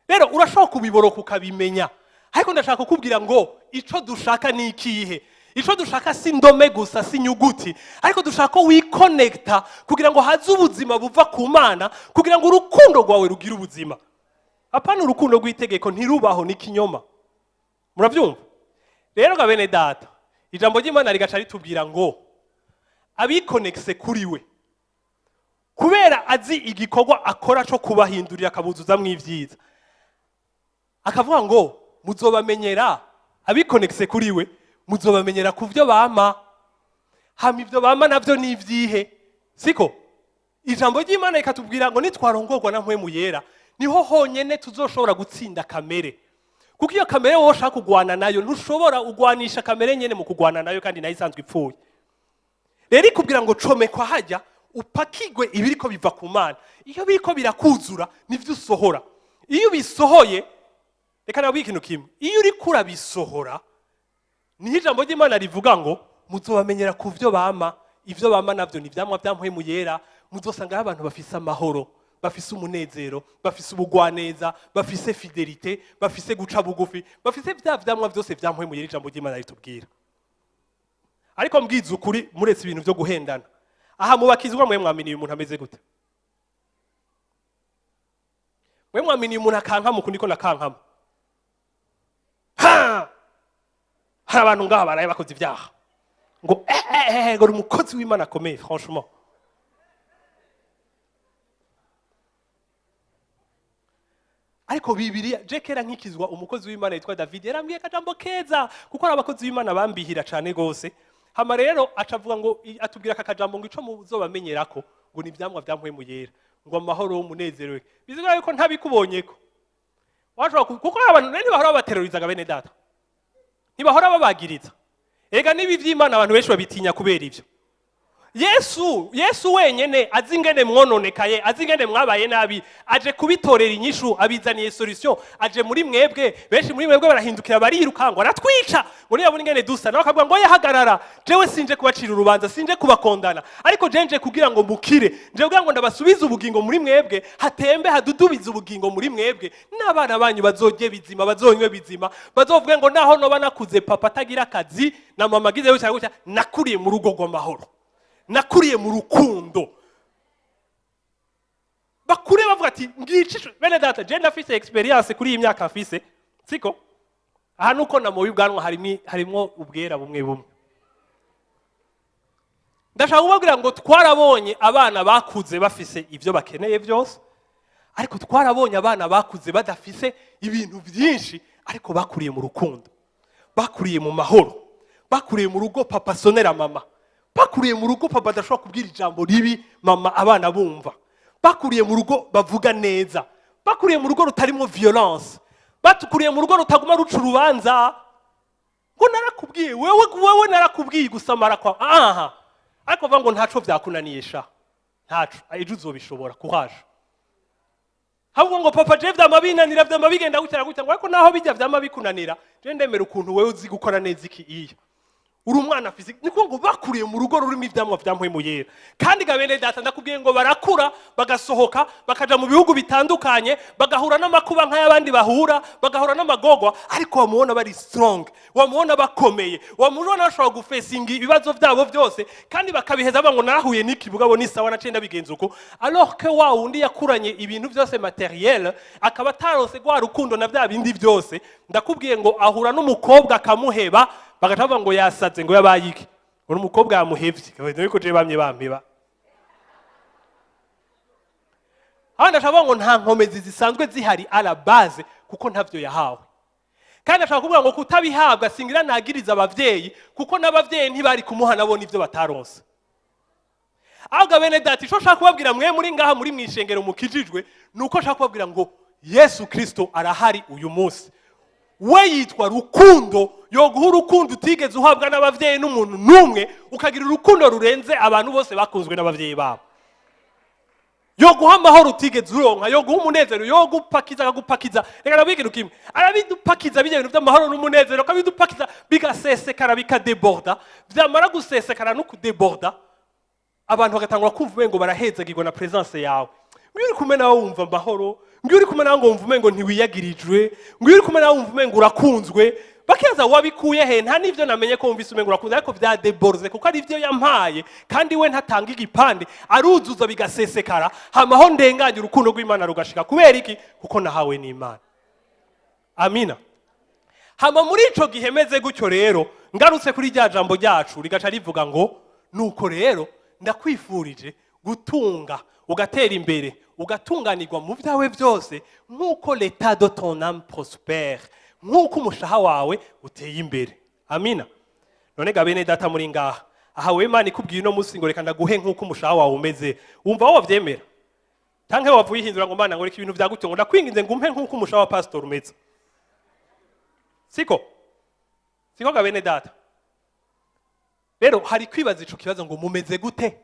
Rero urashobora kubiboroka ukabimenya, ariko ndashaka kukubwira ngo ico dushaka ni ikihe? Ico dushaka si indome gusa, si inyuguti, ariko dushaka ko wikonekita kugira ngo haze ubuzima buva ku Mana, kugira ngo urukundo rwawe rugire ubuzima. Apana urukundo rw'itegeko, ntirubaho, ni ikinyoma. Murabyumva rero ga bene data? Ijambo ry'Imana rigaca ritubwira ngo abikonekise kuri we kubera Yera azi igikorwa akora cyo kubahindurira, akabuzuzamwo ibyiza, akavuga ngo muzobamenyera abikonekise kuri we, muzobamenyera ku byo bama. Hama ibyo bama nabyo ni ibyihe? Siko ijambo ry'Imana rikatubwira ngo nitwarongorwa na Mpwemu Yera, niho honyene tuzoshobora gutsinda kamere, kuko iyo kamere wowe ushaka kugwana nayo ntushobora. Ugwanisha kamere nyene mu kugwana nayo, kandi nayo isanzwe ipfuye. Rero ikubwira ngo comekwa hajya, upakigwe ibiriko biva ku Mana. Iyo biriko birakuzura, nivyo usohora. Iyo ubisohoye, reka nabwiye ikintu kimwe, iyo uriko urabisohora, niho ijambo ry'Imana rivuga ngo muzobamenyera ku byo bama. Ibyo bama nabyo ni ivyamwa vya Mpwemu Yera. Muzosanga abantu bafise amahoro, bafise umunezero, bafise ubugwaneza, bafise fidélité, bafise guca bugufi, bafise vya vyamwa vyose vya Mpwemu Yera ijambo ry'Imana ritubwira. Ariko mbwiza ukuri, muretse ibintu vyo guhendana, aha mubakizwa, mwe mwaminiye umuntu ameze gute? Mwe mwaminiye umuntu akankama uku niko nakankama? Ha! Hari abantu ngaha baraye bakoze ibyaha ngo eh, eh, eh, ngo uri umukozi w'Imana akomeye. Franchement, ariko Bibiliya, je kera nkikizwa, umukozi w'Imana yitwa David yarambwiye akajambo keza, kuko ari abakozi b'Imana bambihira cane gose. Hama rero acavuga ngo, atubwira aka kajambo ngo ico muzobamenyerako ngo ni ivyamwa vya Mpwemu Yera, ngo amahoro, umunezero. Bizigura yuko ntabikubonyeko washobora kuko hari abantu ntibahora babaterorizaga, bene data, ntibahora babagiriza. Ega n'ibi vy'Imana abantu benshi babitinya kubera ivyo. Yesu wenyene azi ingene mwononekaye, azi ingene mwabaye nabi, aje kubitorera inyishu, abizaniye solution, aje muri mwebwe. Benshi muri mwebwe barahindukira, bariruka ngo aratwica, ngo niyabona ingene dusa nawe akavuga ngo yahagarara, jewe sinje kubacira urubanza, sinje kubakondana, ariko je nje kugira ngo mukire, nje kugira ngo ndabasubize ubugingo muri mwebwe, hatembe hadudubize ubugingo muri mwebwe, n'abana banyu bazorye bizima, bazonywe bizima, bazovuge ngo naho noba nakuze papa atagira akazi na mama agize gutya gutya, nakuriye mu rugo rw'amahoro, nakuriye mu rukundo. Bakure bavuga ati ngicishe. Bene data, je ndafise expérience kuri iyi myaka mfise, siko aha nuko na mubi bwanwa harimwo ubwera bumwe bumwe. Ndashaka kubabwira ngo twarabonye abana bakuze bafise ibyo bakeneye byose, ariko twarabonye abana bakuze badafise ibintu byinshi, ariko bakuriye mu rukundo, bakuriye mu mahoro, bakuriye mu rugo papa asonera mama, bakuriye mu rugo papa adashobora kubwira ijambo ribi mama abana bumva, bakuriye mu rugo bavuga neza, bakuriye mu rugo rutarimo violence, bakuriye mu rugo rutaguma ruca urubanza ngo narakubwiye wewe, wewe narakubwiye gusamara kwa aha, ariko bavuga ngo ntaco vyakunaniye sha, ntaco, ejo uzobishobora, courage. Ahubwo ngo papa, je vyama binanira, vyama bigenda gutya na gutya, ngo ariko naho bijya vyama bikunanira, je ndemera ukuntu wewe uzi gukora neza iki. Iyo uri umwana afise niko ngo bakuriye mu rugo rurimo ivyamwa vya Mpwemu Yera. Kandi ga bene data, ndakubwiye ngo barakura, bagasohoka, bakaja mu bihugu bitandukanye, bagahura n'amakuba nk'ay'abandi bahura, bagahura n'amagorwa, ariko wamubona bari strong, wamubona bakomeye, wamubona bashobora gufesinga ibibazo byabo byose, kandi bakabiheza bavuga ngo narahuye n'iki, mugabo ni sawa, naciye ndabigenza uko. Alors que wa wundi yakuranye ibintu byose matériel, akaba ataronse rwa rukundo na bya bindi byose, ndakubwiye ngo ahura n'umukobwa akamuheba, bagaca bavuga ngo yasaze, ngo yabaye iki, ngo n'umukobwa yamuhevye, ariko je bamye bampeba. Abandi ndashaka kuvuga ngo nta nkomezi zisanzwe zihari à la base, kuko ntavyo yahawe. Kandi ashaka kuvuga ngo kutabihabwa, singira ntagiriza abavyeyi, kuko n'abavyeyi ntibari kumuha nabo n'ivyo bataronse. Ahubwo bene data, ico nshaka kubabwira mwe muri ngaha muri mw'ishengero mukijijwe, ni uko nshaka kubabwira ngo Yesu Kristo arahari uyu munsi. We yitwa rukundo, yoguha urukundo utigeze uhabwa n'abavyeyi n'umuntu n'umwe, ukagira urukundo rurenze abantu bose bakunzwe n'abavyeyi babo. Yoguha amahoro utigeze uronka, yoguha umunezero, yogupakiza, akagupakiza. Reka nabwire ikintu kimwe, arabidupakiza bijya bintu by'amahoro n'umunezero, akabidupakiza bigasesekara, bikadeborda. Byamara gusesekara no kudeborda, abantu bagatangura kumva umengo barahezagirwa na présence yawe. Ngiyo uri kumwe nawe wumva amahoro, ngiyo uri kumwe nawe ngo wumva umengo ntiwiyagirijwe, ngiyo uri kumwe nawe wumva umengo urakunzwe. Bakibaza wabikuye he? Nta n'ivyo namenye ko wumvise umengo urakunzwe, ariko vyadeborze kuko ari ivyo yampaye, kandi we ntatanga igipande, aruzuza bigasesekara. Hama aho ndenganye urukundo rw'Imana rugashika. Kubera iki? Kuko nahawe n'Imana. Amina. Hama muri ico gihe meze gutyo rero, ngarutse kuri rya jambo ryacu, rigaca rivuga ngo nuko rero ndakwifurije gutunga. Ugatera imbere, ugatunganirwa mu byawe byose, nk'uko l'état de ton âme prospère, nk'uko umushaha wawe uteye imbere. Amina. None ga bene data muri ngaha, aha wewe Imana ikubwiye uno munsi ngo reka ndaguhe nk'uko umushaha wawe umeze, wumva wovyemera canke wavuye ihindura ngo Mana, ngo reka ibintu vyagutse, ngo ndakwinginze ngo umpe nk'uko umushaha wa pastor umeze? Siko, siko ga bene data? Rero hari kwibaza ico kibazo ngo mumeze gute?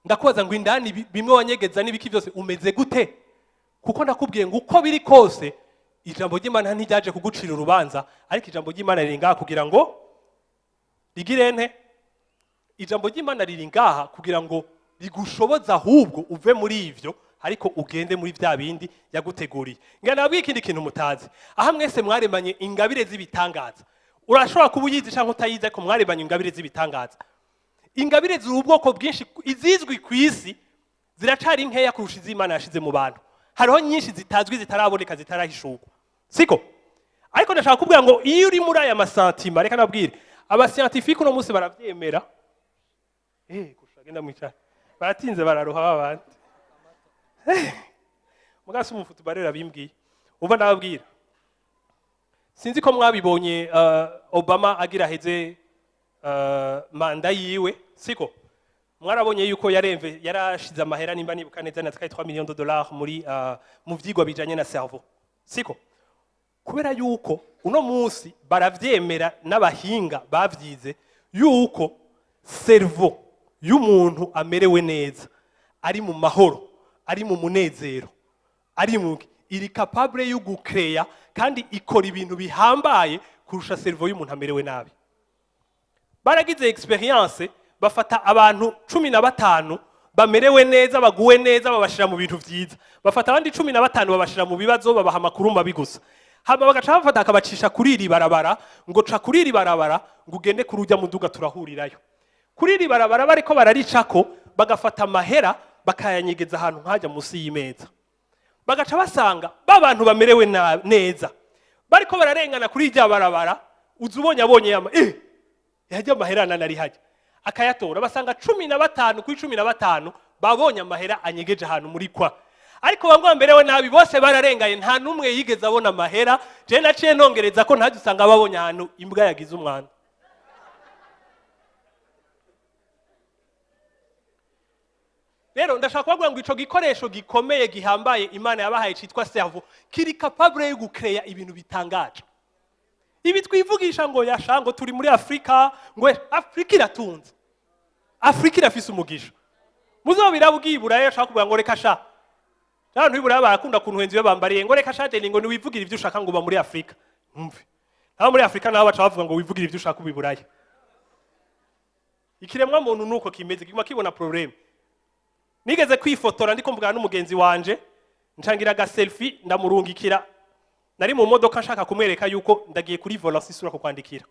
Ndakubaza ngo indani bimwe wanyegeza n'ibiki byose, umeze gute? Kuko ndakubwiye ngo uko biri kose, ijambo ry'Imana ntiryaje kugucira urubanza, ariko ijambo ry'Imana riri ngaha kugira ngo rigire nte? Ijambo ry'Imana riri ngaha kugira ngo rigushoboze ahubwo uve muri ivyo, ariko ugende muri bya bindi yaguteguriye. Ngira nababwiye ikindi kintu mutazi: aha mwese mwaremanye ingabire z'ibitangaza. Urashobora kuba uyizi cyangwa utayizi, ariko mwaremanye ingabire z'ibitangaza. Ingabire ziri ubwoko bwinshi. Izizwi ku isi ziracari nkeya kurusha iz'Imana yashize mu bantu. Hariho nyinshi zitazwi, zitaraboneka, zitarahishurwa, siko? Ariko ndashaka kubwira ngo iyo uri muri aya ma sentiments, reka nabwire, aba scientifiques uno munsi baravyemera. Gusha genda mwicara, baratinze, bararuha babandi. Mugasi umufutu barera bimbwiye. Umva, ndababwira, sinzi ko mwabibonye, Obama agira aheze manda yiwe, siko? Mwarabonye yuko yaremve yarashize amahera, nimba nibuka neza, na 3 millions de dollars muri mu vyigwa bijanye na cerveau, siko? Kubera yuko uno munsi baravyemera n'abahinga bavyize yuko cerveau y'umuntu amerewe neza, ari mu mahoro, ari mu munezero, ari mu iri capable yo gucréer kandi ikora ibintu bihambaye kurusha cerveau y'umuntu amerewe nabi. Baragize expérience, bafata abantu 15 bamerewe neza, baguwe neza, babashira mu bintu vyiza, bafata abandi 15 babashira mu bibazo, babaha amakuru mabi gusa. Hama bagaca bafata akabacisha kuri iri barabara, ngo ca kuri iri barabara, ngo ugende kuri urya muduga, turahurirayo. Kuri iri barabara bariko bararicako, bagafata amahera bakayanyegeza ahantu nkajya munsi y'imeza. Bagaca basanga ba bantu bamerewe neza bariko bararengana kuri irya barabara, uza ubonye abonye yama yajya amahera nari hajya akayatora. Basanga 15 kuri 15 babonye amahera anyegeje ahantu muri kwa, ariko bamwe bamerewe nabi bose bararengaye, nta n'umwe yigeze abona amahera. Je naciye nongereza ko ntajya usanga babonye ahantu imbwa yagize umwanda. Rero ndashaka kubabwira ngo ico gikoresho gikomeye, gihambaye Imana yabahaye citwa cerveau kiri capable yo gucréer ibintu bitangaje. Ibi twivugisha ngo yasha, ngo turi muri Afurika, ngo Afurika iratunze, Afurika irafise umugisha, muzobiraba ugiye i Buraya. Ashaka kuvuga ngo reka sha, abantu b'i Buraya barakunda kuntu iyo bambariye ngo reka sha Jenny, ngo niwivugire ibyo ushaka, ngo uba muri Afurika. Umve, naho muri Afurika naho baca bavuga ngo wivugire ibyo ushaka, uba i Buraya. Ikiremwa muntu nuko kimeze, kiguma kibona problème. Nigeze kwifotora ndiko mvugana n'umugenzi wanje, ncangira aga selfie ndamurungikira. Nari mu modoka, nshaka kumwereka yuko ndagiye kuri volant, sisura kukwandikira.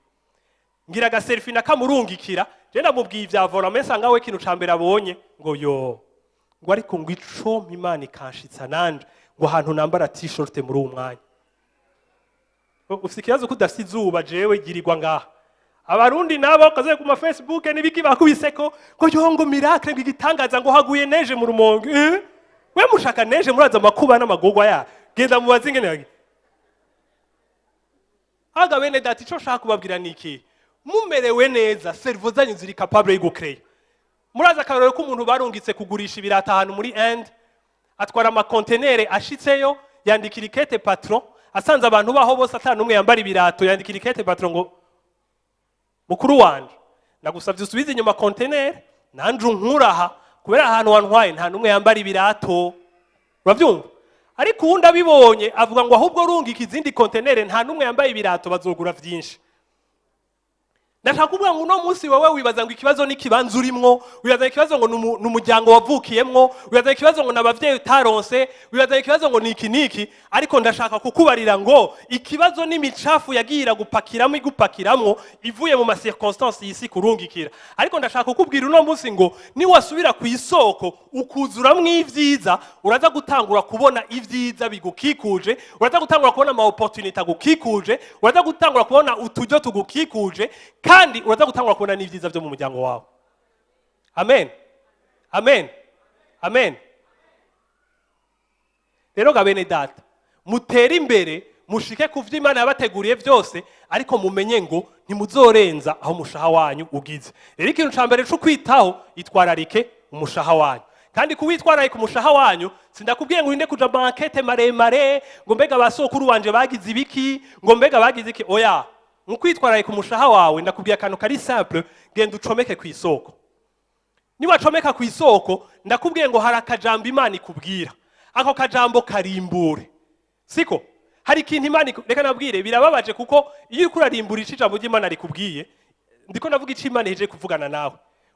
Ngira aga selfie nakamurungikira. Je ndamubwiye ivya volant, mais nsanga we ikintu ca mbere abonye ngo yo, ngo ariko ngo ico Imana ikanshitsa nanje ngo ahantu nambara t-shirt muri uwo mwanya. Ufise ikibazo ko udafise izuba, jewe girirwa ngaha. Abarundi nabo kaze ku ma Facebook n'ibiki bakubiseko ngo yo, ngo miracle, ngo igitangaza, ngo haguye neige mu Rumonge. We mushaka neige, muraza amakuba n'amagorwa ya genda mubaze ingene yagiye. Aga bene data, ico nshaka kubabwira ni iki: mumerewe neza, cerveau zanyu ziri capable yo gucréer. Muraza akarorero k'umuntu barungitse kugurisha ibirata ahantu muri Inde, atwara amakontenere, ashitseyo yandikira ikete patron, asanze abantu baho bose ata n'umwe yambara ibirato. Yandikira ikete patron ngo mukuru wanje, ndagusabye usubize inyuma kontenere, nanje unkuraha, kubera ahantu wantwaye nta n'umwe yambara ibirato. Urabyumva? Ariko uwundi abibonye avuga ngo ahubwo rungika izindi kontenere, nta n'umwe yambaye ibirato, bazogura vyinshi. Ndashaka kuvuga ngo uno munsi wowe wibaza ngo ikibazo n'ikibanza urimwo, wibaza ngo ikibazo ngo ni umuryango wavukiyemwo, wibaza ngo ikibazo ngo ni abavyeyi utaronse, wibaza ngo ikibazo ngo ni iki niki, ariko ndashaka kukubarira ngo ikibazo n'imicafu yagiye iragupakiramwo, igupakiramwo ivuye mu ma circonstances y'isi kurungikira. Ariko ndashaka kukubwira uno munsi ngo niwasubira ku isoko ukuzuramwo ivyiza, uraza gutangura kubona ivyiza bigukikuje, uraza gutangura kubona ama opportunité agukikuje, uraza gutangura kubona uturyo tugukikuje, kandi uraza gutangura kubona n'ivyiza vyo mu muryango wawe. Amen, amen. Amen. Rero ga bene data, mutere imbere, mushike ku vyo Imana yabateguriye byose, ariko mumenye ngo ntimuzorenza aho umushaha wanyu ugize. Rero ikintu ca mbere co kwitaho, itwararike umushaha wanyu. Kandi kuwitwararika umushaha wanyu, sindakubwiye ngo urinde kuja mu enquêtes maremare, ngo mbega basokuru wanje bagize ibiki, ngo mbega bagize iki. Oya, mu kwitwararika umushaha wawe, ndakubwiye akantu kari simple: genda ucomeke ku isoko. Niwacomeka ku isoko, ndakubwiye ngo hari akajambo Imana ikubwira, ako kajambo karimbure. Siko hari ikintu Imana reka nabwire, birababaje, kuko iyo uriko urarimbura ico ijambo ry'Imana rikubwiye, ndiko ndavuga ico Imana ihejeje kuvugana nawe,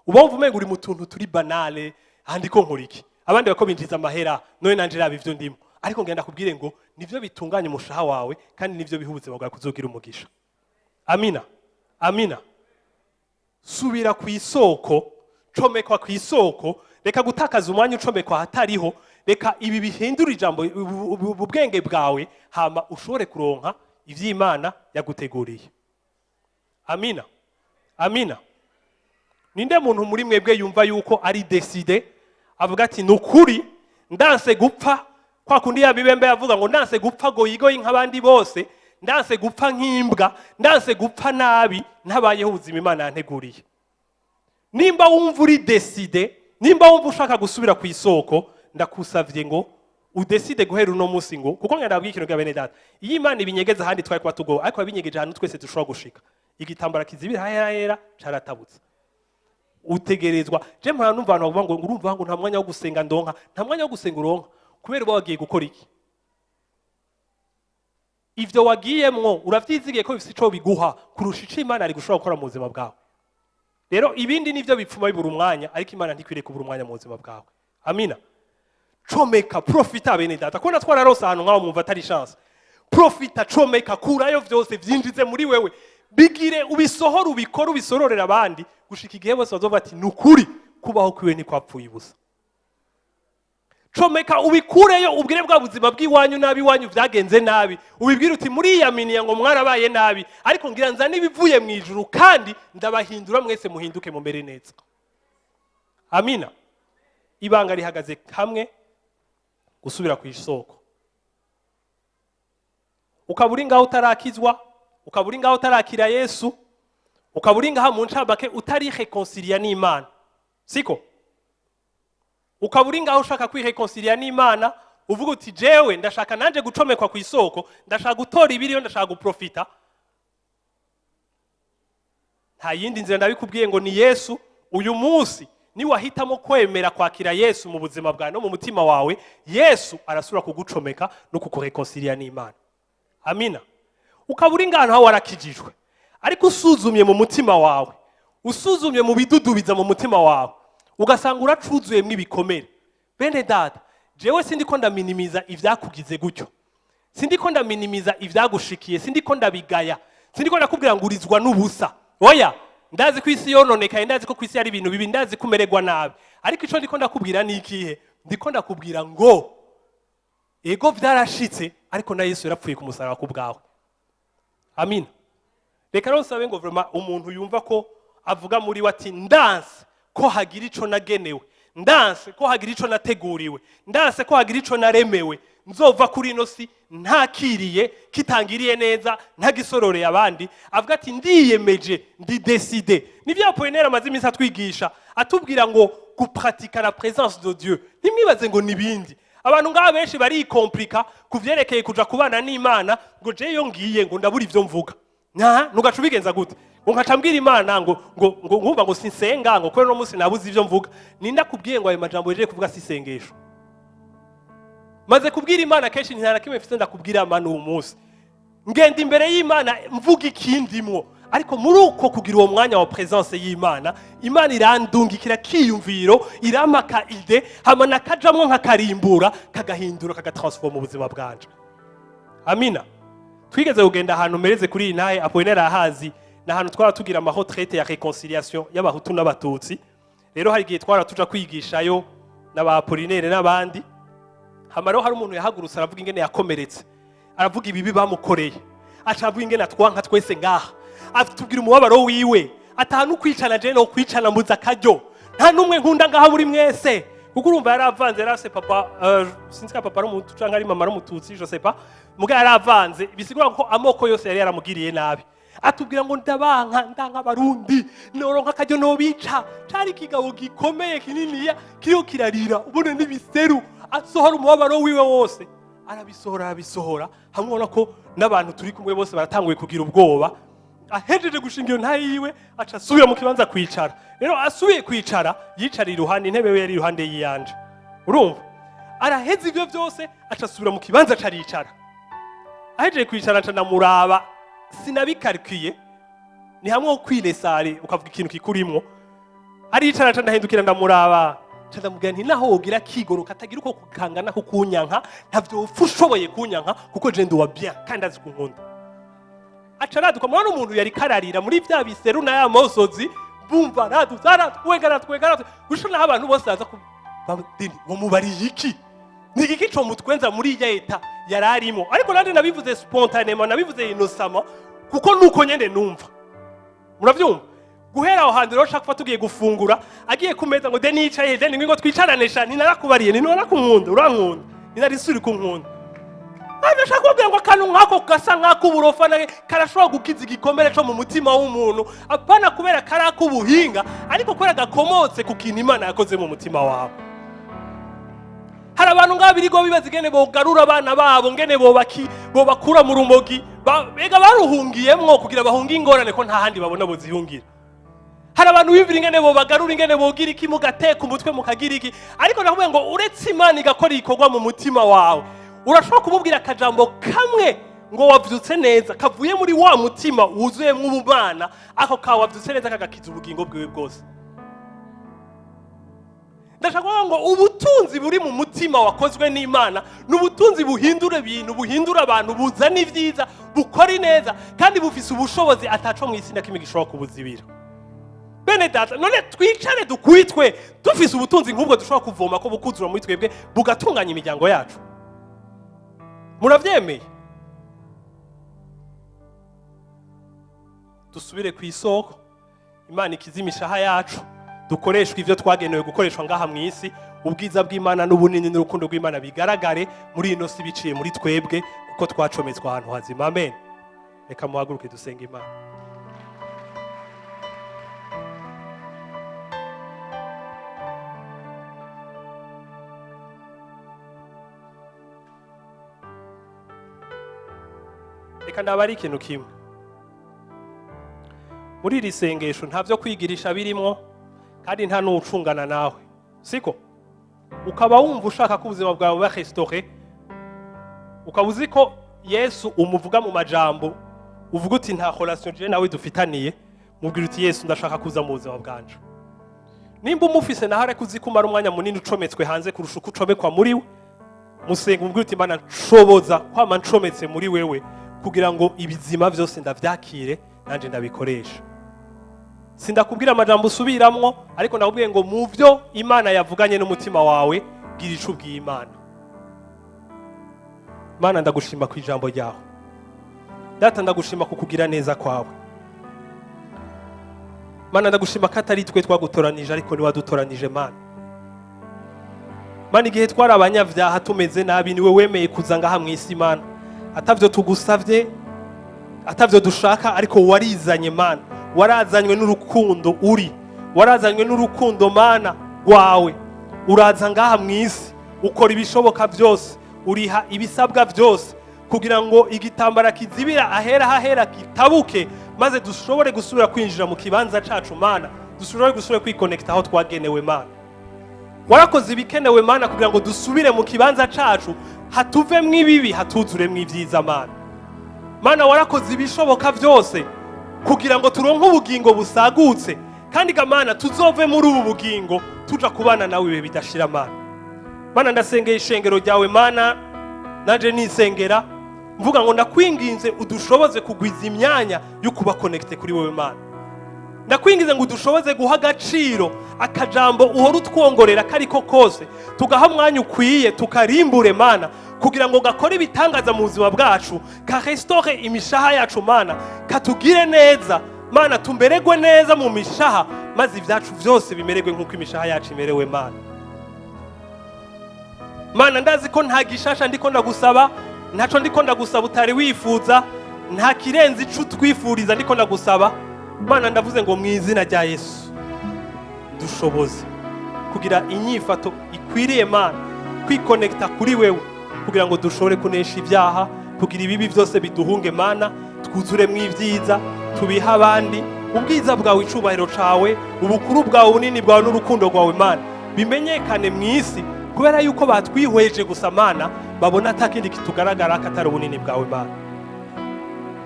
uba wumva umenga uri mu tuntu turi banale. Aha ndiko nkora iki? Abandi bako binjiza amahera, none nanje raba ivyo ndimo. Ariko ngenda kubwire ngo nivyo bitunganya umushaha wawe, kandi nivyo biha ubuzima bwawe kuzogira umugisha. Amina, amina. Subira ku isoko, comekwa ku isoko. Reka gutakaza umwanya ucomekwa ahatariho. Reka ibi bihindura ijambo ubwenge bwawe, hama ushobore kuronka ivy'Imana yaguteguriye. Amina, amina. Ninde muntu muri mwebwe yumva yuko ari décidé, avuga ati: "Ni ukuri ndanse gupfa kwa kundi ya bibembe yavuga ngo ndanse gupfa goyigoyi nk'abandi bose, ndanse gupfa nk'imbwa, ndanse gupfa nabi ntabayeho ubuzima Imana yanteguriye"? Nimba wumva uri décidé, nimba wumva ushaka gusubira ku isoko, ndakusavye ngo udécide guhera uno munsi ngo, kuko ngenda nabwiye ikintu bwa bene data, iyo Imana ibinyegeza ahandi twari kuba tugowe, ariko yabinyegeje ahantu twese dushobora gushika. Igitambara kizibira hahera caratabutse. Utegerezwa, je mpora numva abantu bavuga ngo urumva ngo nta mwanya wo gusenga ndonka. Nta mwanya wo gusenga uronka kubera uba wagiye gukora iki? Ivyo wagiyemwo uravyizigiye ko bifise ico biguha kurusha ico Imana ari gushobora gukora mu buzima bwawe? Rero ibindi nivyo bipfuma bibura umwanya, ariko Imana ntikwiriye kubura umwanya mu buzima bwawe. Amina. Comeka, profita bene data. Kubona twararose ahantu nk'aho, mwumva atari chance? Profita, comeka, kurayo vyose, vyinjize muri wewe, bigire, ubisohore, ubikore, ubisororera abandi, gushika igihe bose bazovuga ati: "Ni ukuri kubaho kwiwe ntikwapfuye ubusa." Comeka, ubikureyo, ubwire bwa buzima bw'iwanyu nabi, iwanyu vyagenze nabi, ubibwire uti: "Muriyaminiye ngo mwarabaye nabi, ariko ngira nzane ibivuye mu ijuru, kandi ndabahindura mwese muhinduke mumere neza." Amina. Ibanga rihagaze hamwe: gusubira ku isoko. Ukaba uri ngaho utarakizwa, ukaba uri ngaho utarakira Yesu, ukaba uri ngaha mu ncamake utari réconcilié n'Imana, siko? Ukaba uri ngaho ushaka kwiréconcilia n'Imana, uvuga uti: "Jewe ndashaka nanje gucomekwa ku isoko, ndashaka gutora ibiriyo, ndashaka guprofita." Nta yindi nzira, ndabikubwiye ngo ni Yesu. Uyu munsi niwahitamo kwemera kwakira Yesu mu buzima bwawe no mu mutima wawe, Yesu arasubira kugucomeka no kukuréconcilia n'Imana. Amina. Ukaba uri ngahantu aho warakijijwe, ariko usuzumye mu mutima wawe, usuzumye mu bidudubiza mu mutima wawe, ugasanga uracuzuyemwo ibikomere. Bene data, jewe sindiko ndaminimiza ibyakugize gutyo, sindiko ndaminimiza ibyagushikiye, sindiko ndabigaya, sindiko ndakubwira ngo urizwa n'ubusa. Oya, ndazi ko isi yononekaye, ndazi ko ku isi hari ibintu bibi, ndazi ko umererwa nabi, ariko ico ndiko ndakubwira ni ikihe? Ndiko ndakubwira ngo ego byarashitse, ariko na Yesu yarapfuye ku musaraba ku bwawe. Amina. Reka rero nsabe ngo vraiment umuntu yumva ko avuga muri we ati: "Ndanse ko hagira ico nagenewe, ndanse ko hagira ico nateguriwe, ndanse ko hagira ico naremewe, nzova kuri ino si ntakiriye, kitangiriye neza, ntagisororeye abandi." Avuga ati: "Ndiyemeje, ndi décidé." Nivyo Apollinaire amaze iminsi atwigisha, atubwira ngo gupratika la présence de Dieu, ntimwibaze ngo nibindi. Abantu ngaha benshi baricompliqua ku vyerekeye kuja kubana n'Imana, ngo je iyo ngiye ngo ndabura ivyo mvuga. Nya nugaca ubigenza gute? Ngo nkaca mbwira Imana ngo nkumva ngo sinsenga, ngo kubera uno munsi nabuze ivyo mvuga. Ninda kubwiye ngo ayo majambo yejeje kuvuga si isengesho? Maze kubwira Imana kenshi, nta na kimwe mfise ndakubwira Mana uwo munsi. Ngenda imbere y'Imana mvuga ikindimwo, ariko muri uko kugira uwo mwanya wa présence y'Imana, Imana irandungikira kiyumviro, irampa ka idée, hama nakajamwo nkakarimbura, kagahindura, kagatransforma ubuzima bwanje. Amina. Twigeze kugenda ahantu mereze kuri iyi ntahe, Apollinaire ahazi, ni ahantu twara tugira ama retraites ya réconciliation y'Abahutu n'Abatutsi. Rero hari igihe twara tuja kwigishayo n'aba Apollinaire n'abandi. Hama rero hari umuntu yahagurutse aravuga ingene yakomeretse, aravuga ibibi bamukoreye, aca avuga ingene atwanka twese ngaha, atubwira umubabaro wiwe, atanu kwicana, je no kwicana mbuza akaryo, nta n'umwe nkunda ngaha muri mwese. Kuko urumva yaravanze, yarafise papa, sinzi ko papa ari Umuhutu canke ari mama ari Umututsi, je sais pas, muga yaravanze, bisigura ko amoko yose yari yaramugiriye nabi. Atubwira ngo: "Ndabanka, ndanka Abarundi, noronka akaryo nobica." Cari ikigabo gikomeye kininiya kiriho kirarira, ubona n'ibiseru, asohora umubabaro wiwe wose, arabisohora, arabisohora, hamwe ubona ko n'abantu turi kumwe bose baratanguye kugira ubwoba. Ahejeje gushinga iyo ntahe yiwe, aca asubira mu kibanza kwicara. Rero asubiye kwicara, yicara iruhande, intebe we yari iruhande y'iyanje. Urumva, araheza ibyo byose, aca asubira mu kibanza, aca aricara. Ahejeje kwicara, nca ndamuraba, sinabikarikiye, ni hamwe ho kwiresare ukavuga ikintu kikurimwo. Aricara, nca ndahindukira, ndamuraba, nca ndamubwira nti: "Naho wogira kigoro katagira uko kangana ko kunyanka, ntavyo wopfa ushoboye kunyanka, kuko je ndi uwa bien kandi azi kunkunda." Aca araduka. Murabona umuntu yari kararira muri vya biseru na ya mosozi, bumva aradutse, aratwenga, aratwenga, aratwenga, gushika naho abantu bose baza ku dini wamubariye iki, ni igiki co mutwenza muri irya état yari arimo. Ariko nanje nabivuze spontanément, nabivuze innocemment, kuko nuko nyene numva. Muravyumva, guhera aho hantu rero, shaka tugiye gufungura, agiye ku meza ngo: "Deni, yicaye, Deni, ngo twicarane sha." "Ninarakubariye, ninora kunkunda, urankunda, ninari suri kunkunda." Ndashaka kubabwira ngo akantu nk'ako gasa nk'ak'uburofa nawe karashobora gukiza igikomere cyo mu mutima w'umuntu, apana kubera kari ak'ubuhinga, ariko kubera gakomotse ku kintu Imana yakoze mu mutima wawe. Hari abantu ngaho birirwa bibaza ingene bogarura abana babo, ngene bobakura mu rumogi. Bega baruhungiyemwo kugira bahunge ingorane, ko nta handi babona bozihungira. Hari abantu biyumvira ingene bobagarura, ingene bogira iki, mugateka umutwe, mukagira iki, ariko nakubwira ngo uretse Imana igakora igikorwa mu mutima wawe, urashobora kumubwira akajambo kamwe ngo "Wavyutse neza", kavuye muri wa mutima wuzuyemwo ubumana. Ako kawe "Wavyutse neza" kagakiza ubugingo bwiwe bwose. Ndashaka kuvuga ngo ubutunzi buri mu mutima wakozwe n'Imana ni ubutunzi buhindura ibintu, buhindura abantu, buzana ibyiza, bukora ineza, kandi bufise ubushobozi ataco mu isi na kimwe gishobora kubuzibira. Bene data, none twicare dukwitwe dufise ubutunzi nk'ubwo dushobora kuvoma ko bukuzura muri twebwe, bugatunganya imiryango yacu? Muravyemeye? Dusubire ku isoko, Imana ikize imishaha yacu, dukoreshwe ivyo twagenewe gukoreshwa ngaha mu isi. Ubwiza bw'Imana n'ubunini n'urukundo rw'Imana bigaragare muri ino si biciye muri twebwe, kuko twacometswe ahantu hazima. Amen. Reka muhaguruke dusenga Imana. Reka ndaba ari ikintu kimwe muri iri sengesho, nta byo kwigirisha birimwo, kandi nta n'uwucungana nawe, siko? Ukaba wumva ushaka ko ubuzima bwawe buba restauré, ukaba uzi ko Yesu umuvuga mu majambo, uvuga uti: "Nta relation je nawe dufitaniye", mubwira uti: "Yesu, ndashaka kuza mu buzima bwanje." Nimba umufise naho, ariko uzi ko umara umwanya munini ucometswe hanze kurusha uko ucomekwa muri we, musenga, umubwira uti: "Mana, nshoboza kwama ncometse muri wewe, kugira ngo ibizima byose ndavyakire nanje ndabikoresha." Sindakubwira amajambo usubiramwo, ariko ndakubwiye ngo mu byo Imana yavuganye n'umutima wawe, gira ico ubwiye Imana. Mana, ndagushima ku ijambo ryawe. Data, ndagushima ku kugira neza kwawe. Mana, ndagushima ko atari twe twagutoranije, ariko ni wadutoranije. Mana, Mana, igihe twari abanyabyaha tumeze nabi, niwe wemeye kuza ngaha mu isi. Mana, atavyo tugusavye, atavyo dushaka, ariko warizanye. Mana, warazanywe n'urukundo, uri warazanywe n'urukundo, Mana, rwawe, uraza ngaha mu isi, ukora ibishoboka byose, uriha ibisabwa byose kugira ngo igitambara kizibira ahera hahera kitabuke, maze dushobore gusubira kwinjira mu kibanza cacu. Mana, dushobore gusubira kwikonekita aho twagenewe. Mana, warakoze ibikenewe, Mana, kugira ngo dusubire mu kibanza cacu, hatuvemwo ibibi, hatuzuremwo ibyiza. Mana, Mana, warakoze ibishoboka byose kugira ngo turonke ubugingo busagutse, kandi ga Mana, tuzove muri ubu bugingo tuja kubana nawe ibihe bidashira. Mana, Mana, ndasengeye ishengero ryawe. Mana, nanje nisengera mvuga ngo ndakwinginze udushoboze kugwiza imyanya yo kuba connecté kuri wewe. Mana, ndakwingize ngo udushoboze guha agaciro akajambo uhora utwongorera kariko kose, tugaha umwanya ukwiye, tukarimbure, Mana, kugira ngo gakore ibitangaza mu buzima bwacu, karestore imishaha yacu. Mana, katugire neza. Mana, tumererwe neza mu mishaha, maze ibyacu byose bimererwe nk'uko imishaha yacu imerewe. Mana. Mana, ndazi ko nta gishasha ndiko ndagusaba, ntaco ndiko ndagusaba utari wifuza, nta kirenze ico utwifuriza ndiko ndagusaba. Mana, ndavuze ngo mu izina rya Yesu, dushoboze kugira inyifato ikwiriye, Mana, kwikonekita kuri wewe kugira ngo dushobore kunesha ibyaha, kugira ibibi byose biduhunge, Mana, twuzuremo ibyiza, tubihe abandi ubwiza bwawe, icubahiro cawe, ubukuru bwawe, ubunini bwawe n'urukundo rwawe, Mana, bimenyekane mu isi, kubera yuko batwihweje gusa, Mana, babona atakindi kitugaragara katari ubunini bwawe. Mana,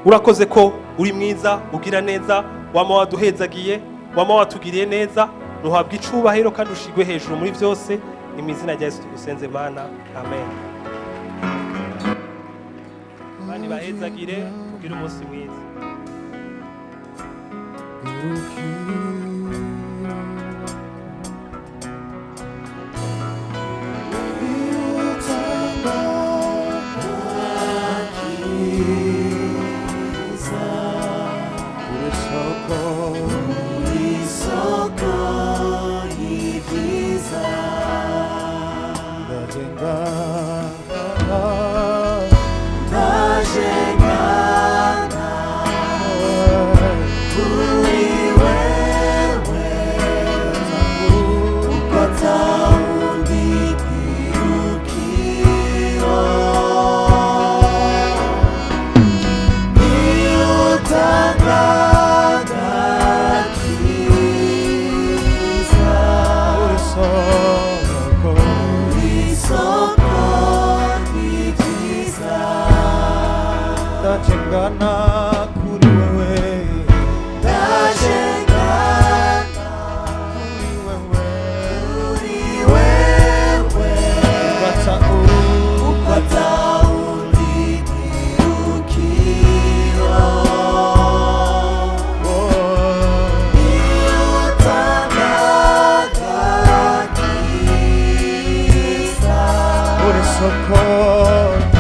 urakoze ko uri mwiza, ugira neza, wama waduhezagiye, wama watugiriye neza. Ntuhabwe icubahiro kandi ushigwe hejuru muri byose. Ni mu izina rya Yesu tugusenze, Mana, amen. Imana ibahezagire, tugire umunsi mwiza. Ndachengana kuri wewe, kuri wewe, ukata uri soko.